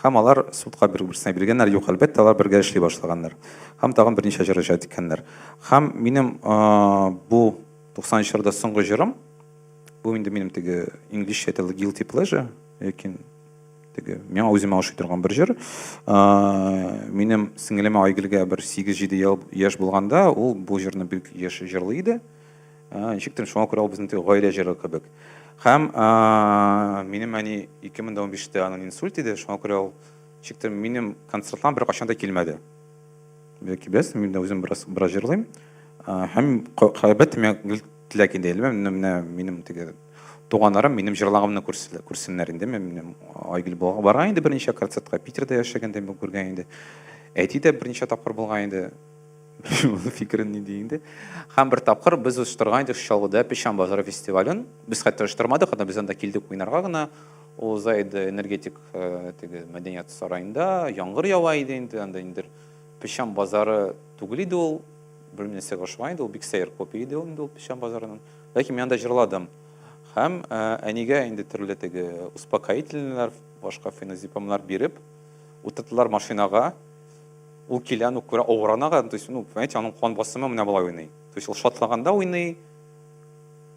Һәм алар судка бер-берсенә биргәннәр. Юк, әлбәттә, алар бергә эшли башлаганнар. Һәм тагын берничә җыр иҗат иткәннәр. Һәм минем бу 90 чорда соңгы җырым, бу инде минем теге инглизчә әйтелде guilty pleasure, ләкин теге миңа үземә ошый торган бер җыр. Минем сеңелемә Айгөлгә бер 8-7 ел яшь булганда, ул бу җырны бик еш җырлый иде. Ничектер шуңа күрә ул безнең теге гаилә җыры кебек. Һәм минем әни 2015-тә аның инсульт иде, шуңа күрә ул ничектер минем концертларым беркайчан да килмәде. Бәлки беләсең, мин дә үзем бераз, бераз җырлыйм. Һәм әлбәттә миңа гел теләк инде, әлбәттә, менә минем теге туганнарым минем җырлагымны күрсеннәр инде. Мен Айгөл барган инде берничә концертка, Питерда яшәгәндә мин күргән инде. Әти дә берничә тапкыр булган инде. Фикерен нинди инде. Һәм бер тапкыр без оештырган идек Чаллыда Печән базары фестивален. Без хәтта оештырмадык, анда без анда килдек уйнарга гына. Ул уза иде энергетик э, теге мәдәният сараенда, яңгыр ява иде инде, анда инде Печән базары түгел иде ул, белмим нәрсәгә охшаган иде, ул бик сәер копия иде ул инде ул Печән базарының. Ләкин мин анда җырладым. Һәм э, әнигә инде төрле теге успокоительныйлар, башка феназепамнар биреп, утырттылар машинага. Ул килә, ну, күрә, авырана, то есть, ну, понимаете, аның кан басымы менә болай уйный. То есть ул шатлаганда уйный,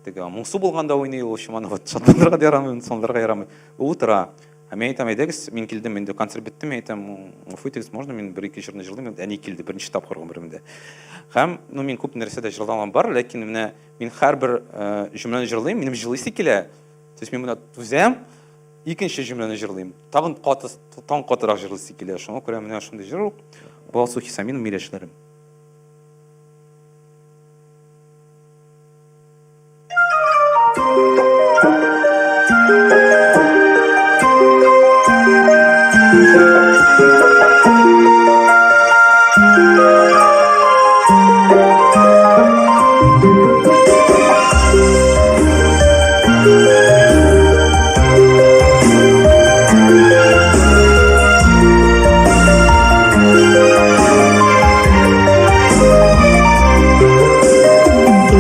теге моңсу булганда уйный, ул, в общем, аны вот шатландырырга да ярамый, моңсуландырырга ярамый. Ул утыра. Ә мин әйтәм, әйдәгез, мин килдем, инде концерт бетте, мин әйтәм, гафу итегез, можно мин бер-ике җырны җырлыйм? Әни килде беренче тапкыр гомеремдә. Һәм, ну, мин күп нәрсә дә җырлаган бар, ләкин менә мин һәрбер э, җөмләне җырлыйм, минем җылыйсы килә. То есть мин менә түзәм, икенче җөмләне җырлыйм. Тагын каты, тагын катырак җырлыйсы килә. Шуңа күрә менә шундый җыр ул. Бу Алсу Хисамина миләшләрем.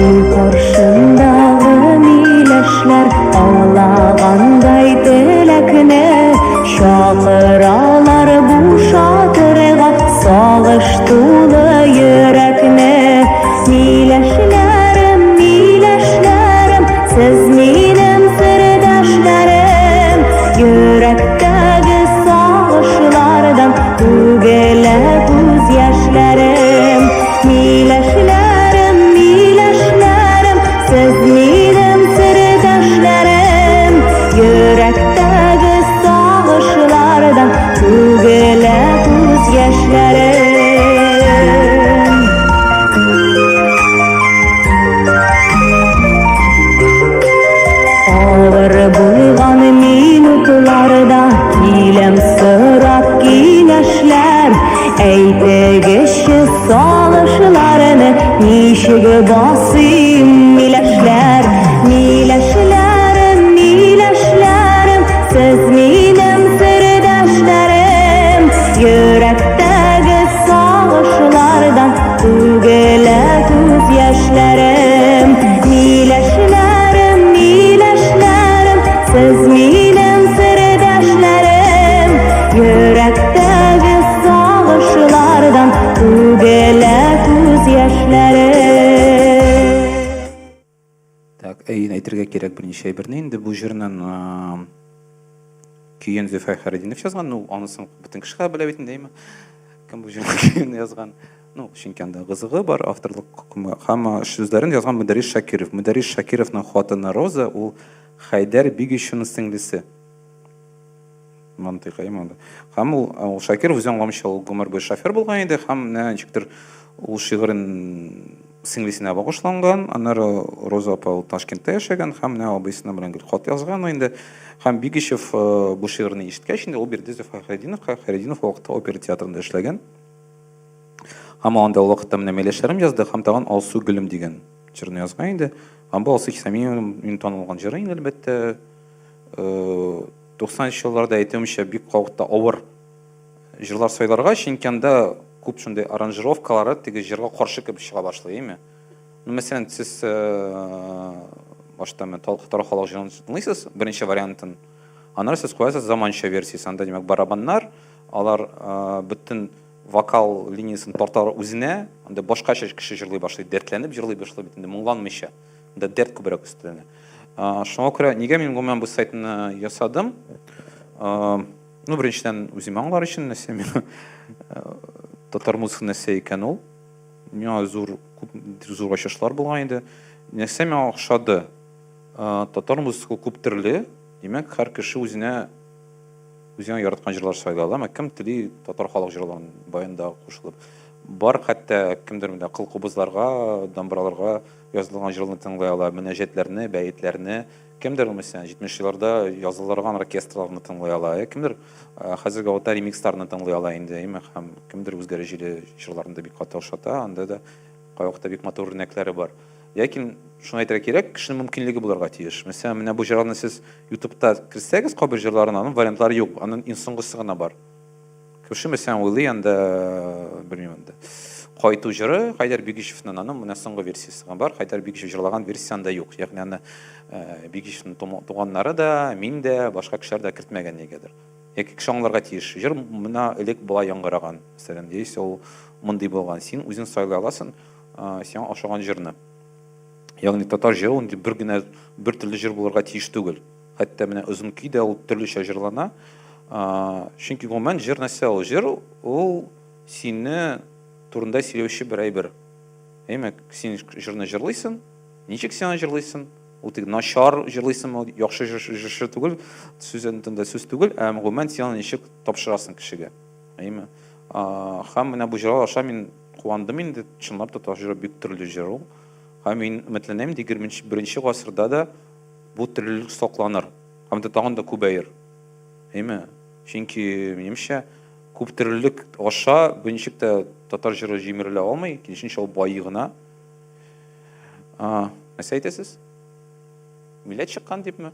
Ил каршындагы миләшләр аңлагандай теләкне чакыралар бушатырга сагыш тулы йөрәкне. Миләшләрем, миләшләрем, сез минем сердәшләрем, йөрәктәге сагышлардан түгелә күз яшьләрем. Миләшләрем, миләшләрем, сез минем сердәшләрем, йөрәктәге сагышлардан түгелә күз яшьләрем. Авыр булган минутларда киләм сорап киңәшләр. Әйтегезче сагышларны ничек басыйм, миләшләр, миләшләрем, миләшләрем, сез минем сердәшләрем, йөрәктәге сагышлардан түгелә күз яшьләрем, миләшләрем, миләшләрем, сез минем сердәшләрем, йөрәктәге сагышлардан түгелә күз яшьләрем. Так, әйе, әйтергә кирәк берничә әйберне инде бу җырның көен Зөфәр Хәйретдинов язган, ну, анысын бөтен кеше белә бит инде, әйме? Кем бу җырның көен язган? Ну, чөнки анда гызыгы бар, авторлык хөкеме. Һәм сүзләрен язган Мөдәррис Шакиров. Мөдәррис Шакировның хатыны Роза, ул Хәйдәр Бигичевның сеңлесе. Мантыйк, әйме анда. Һәм ул, ул Шакиров үзе аңламыйча, ул гомер буе шофер булган иде, һәм менә ничектер ул шигырен сеңлесенә багышланган. Аннары Роза апа ул Ташкентта яшәгән һәм менә абыйсына белән гел хат язган инде. Һәм Бигичев бу шигырьне ишеткәч инде ул бирде Зөфәр Хәйретдиновка. Хәйретдинов ул вакытта опера театрында эшләгән. Һәм анда ул вакытта менә Миләшләрем язды һәм тагын Алсу гөлем дигән җырны язган инде. Һәм бу Алсу Хисамиеваның иң танылган җыры инде, әлбәттә. 90 елларда әйтүемчә бик вакытта авыр җырлар сайларга, чөнки анда күп шундый аранжировкалары теге җырга каршы кебек чыга башлый, әйме? Ну, мәсәлән, сез башта менә татар халык җырын тыңлыйсыз, беренче вариантын. Аннары сез куясыз заманча версиясе, анда димәк барабаннар, алар бөтен вокал линиясен тарталар үзенә, анда башкача кеше җырлый башлый, дәртләнеп җырлый башлый бит инде, моңланмыйча. Анда дәрт күбрәк өстәлә. Шуңа күрә нигә мин гомумән бу сайтны ясадым? Ну, беренчедән, үзем аңлар өчен, нәрсә миңа татар музыкасы нәрсә икән ул. Миңа зур, күп зур ачышлар булган иде. Нәрсә миңа охшады? Татар музыкасы күп төрле. Димәк, һәр кеше үзенә үзенә яраткан җырлар сайлый ала. Кем тели татар халык җырларын баянда кушылып. Бар хәтта кемдер менә кыл-кубызларга, дамбраларга язылган җырларны тыңлый ала, мөнәҗәтләрне, бәетләрне. Кемдер, мәсәлән, 70 елларда язылырган оркестрларны тыңлый ала, ә кемдер хәзерге вакытта ремиксларны тыңлый ала инде, әйме, һәм кемдер үз дәрәҗәле җырларны да бик каты ошата, анда да кайвакытта бик матур үрнәкләре бар. Ләкин шуны әйтергә кирәк, кешенең мөмкинлеге булырга тиеш. Мәсәлән, менә бу җырларны сез YouTube'та керсәгез, кайбер җырларын, аның вариантлары юк, аның иң соңгысы гына бар. Кеше, мәсәлән, уйлый анда, белмим инде. Кайту җыры Хәйдәр Бигичевның аның менә соңгы версиясе генә бар. Хәйдәр Бигичев җырлаган версия анда юк. Ягъни аны Бигичевның туганнары да, мин дә, башка кешеләр дә кертмәгән нигәдер. Яки кеше аңларга тиеш. Җыр менә элек болай яңгыраган, мәсәлән, яисә ул мондый булган. Син үзең сайлый аласың, сиңа ошаган җырны. Ягъни татар җыры ул бер генә бер төрле җыр булырга тиеш түгел. Хәтта менә озын көй дә ул төрлечә җырлана. Чөнки гомумән җыр нәрсә ул? Җыр ул сине турында сөйләүче бер әйбер. Әйме, син җырны җырлыйсың, ничек син аны җырлыйсың? Ул теге начар җырлыйсыңмы, яхшы җырчы түгел, сүз антында сүз түгел, ә гомумән син аны ничек тапшырасың кешегә. Әйме? Һәм менә бу җырлар аша мин куандым инде, чынлап та татар җыры бик төрле җыр ул. Һәм мин өметләнәм, 21 гасырда да бу төрлелек сакланыр һәм дә тагын да күбәер. Әйме? Чөнки, минемчә, күп төрлелек аша берничек тә татар җыры җимерелә алмый, киресенчә ул байый гына. Нәрсә әйтәсез? Милләт чыккан дипме?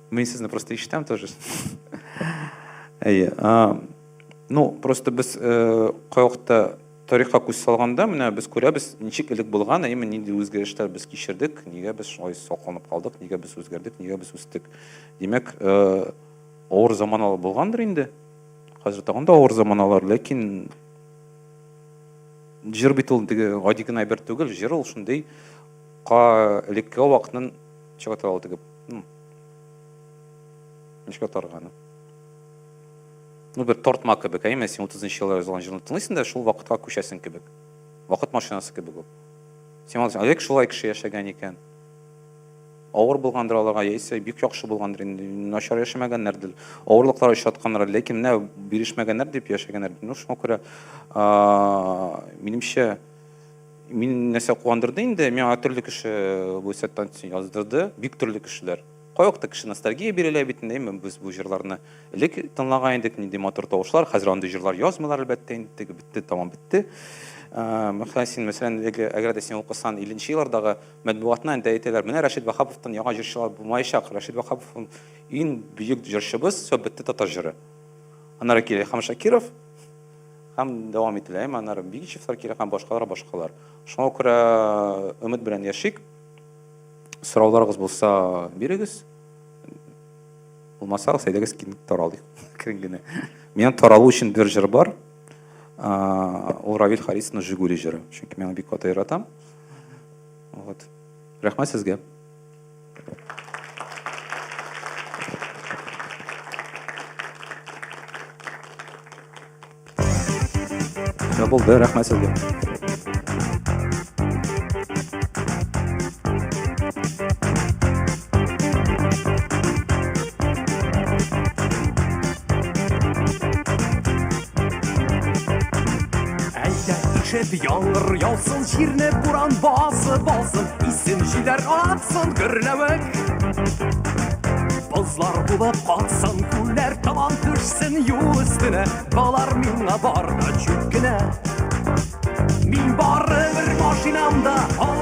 Мин сезне просто ишетәм тоже. Әйе. Ну, просто без кайвакытта Тарихка күз салганда, менә без күрәбез, ничек элек булган, әйеме, нинди үзгәрешләр без кичердек, нигә без шулай сакланып калдык, нигә без үзгәрдек, нигә без үстек. Димәк, авыр заманалар булгандыр инде. Хәзер тагын да авыр заманалар, ләкин җыр бит ул теге гади генә әйбер түгел, җыр ул шундый ка элекке вакытның ничек атала ул теге, ничек атарга аны? Ну, бер тартма кебек, әйме, син 30 елда язылган җырны тыңлыйсың да, шул вакытка күчәсең кебек. Вакыт машинасы кебек ул. Син аласың, элек шулай кеше яшәгән икән. Авыр булгандыр аларга, яисә бик яхшы булгандыр инде, начар яшәмәгәннәрдер, авырлыклар очратканнар, ләкин менә бирешмәгәннәр дип яшәгәннәр. Ну, шуңа күрә, минемчә, мин нәрсә куандырды инде, миңа төрле кеше бу сәттан яздырды, бик төрле кешеләр. Кайвакытта кеше ностальгия бирелә бит инде, әйме, без бу җырларны элек тыңлаган идек, нинди матур тавышлар, хәзер андый җырлар язмыйлар, әлбәттә инде, теге бетте, тамам бетте. Мәсәлән, син, мәсәлән, әгәр дә син укысаң 50 еллардагы матбугатны, анда әйтәләр, менә Рәшит Ваһаповтан яңа җырчылар булмаячак, Рәшит Ваһапов иң бөек җырчыбыз, все, бетте татар җыры. Аннары килә Илһам Шакиров, һәм дәвам ителә, әйме, аннары Бигичевлар килә һәм башкалар, башкалар. Шуңа күрә өмет белән яшик. Сорауларыгыз булса, бирегез. Булмаса, әйдәгез киң таралыйк. Әкрен генә. Минем таралу өчен бер җыр бар. Ул Равил Харисовның Жигули җыры. Чөнки мин аны бик каты яратам. Вот. Рәхмәт сезгә. Все булды, рәхмәт сезгә. Әйдә ишеп яңгыр яусын, җирне буран басып алсын, исен җилләр атсын гөрләвек. Бозлар булып катсын, күлләр таман төшсен юл өстенә, Болар миңа бар да чүп кенә. Мин барыбер машинамда,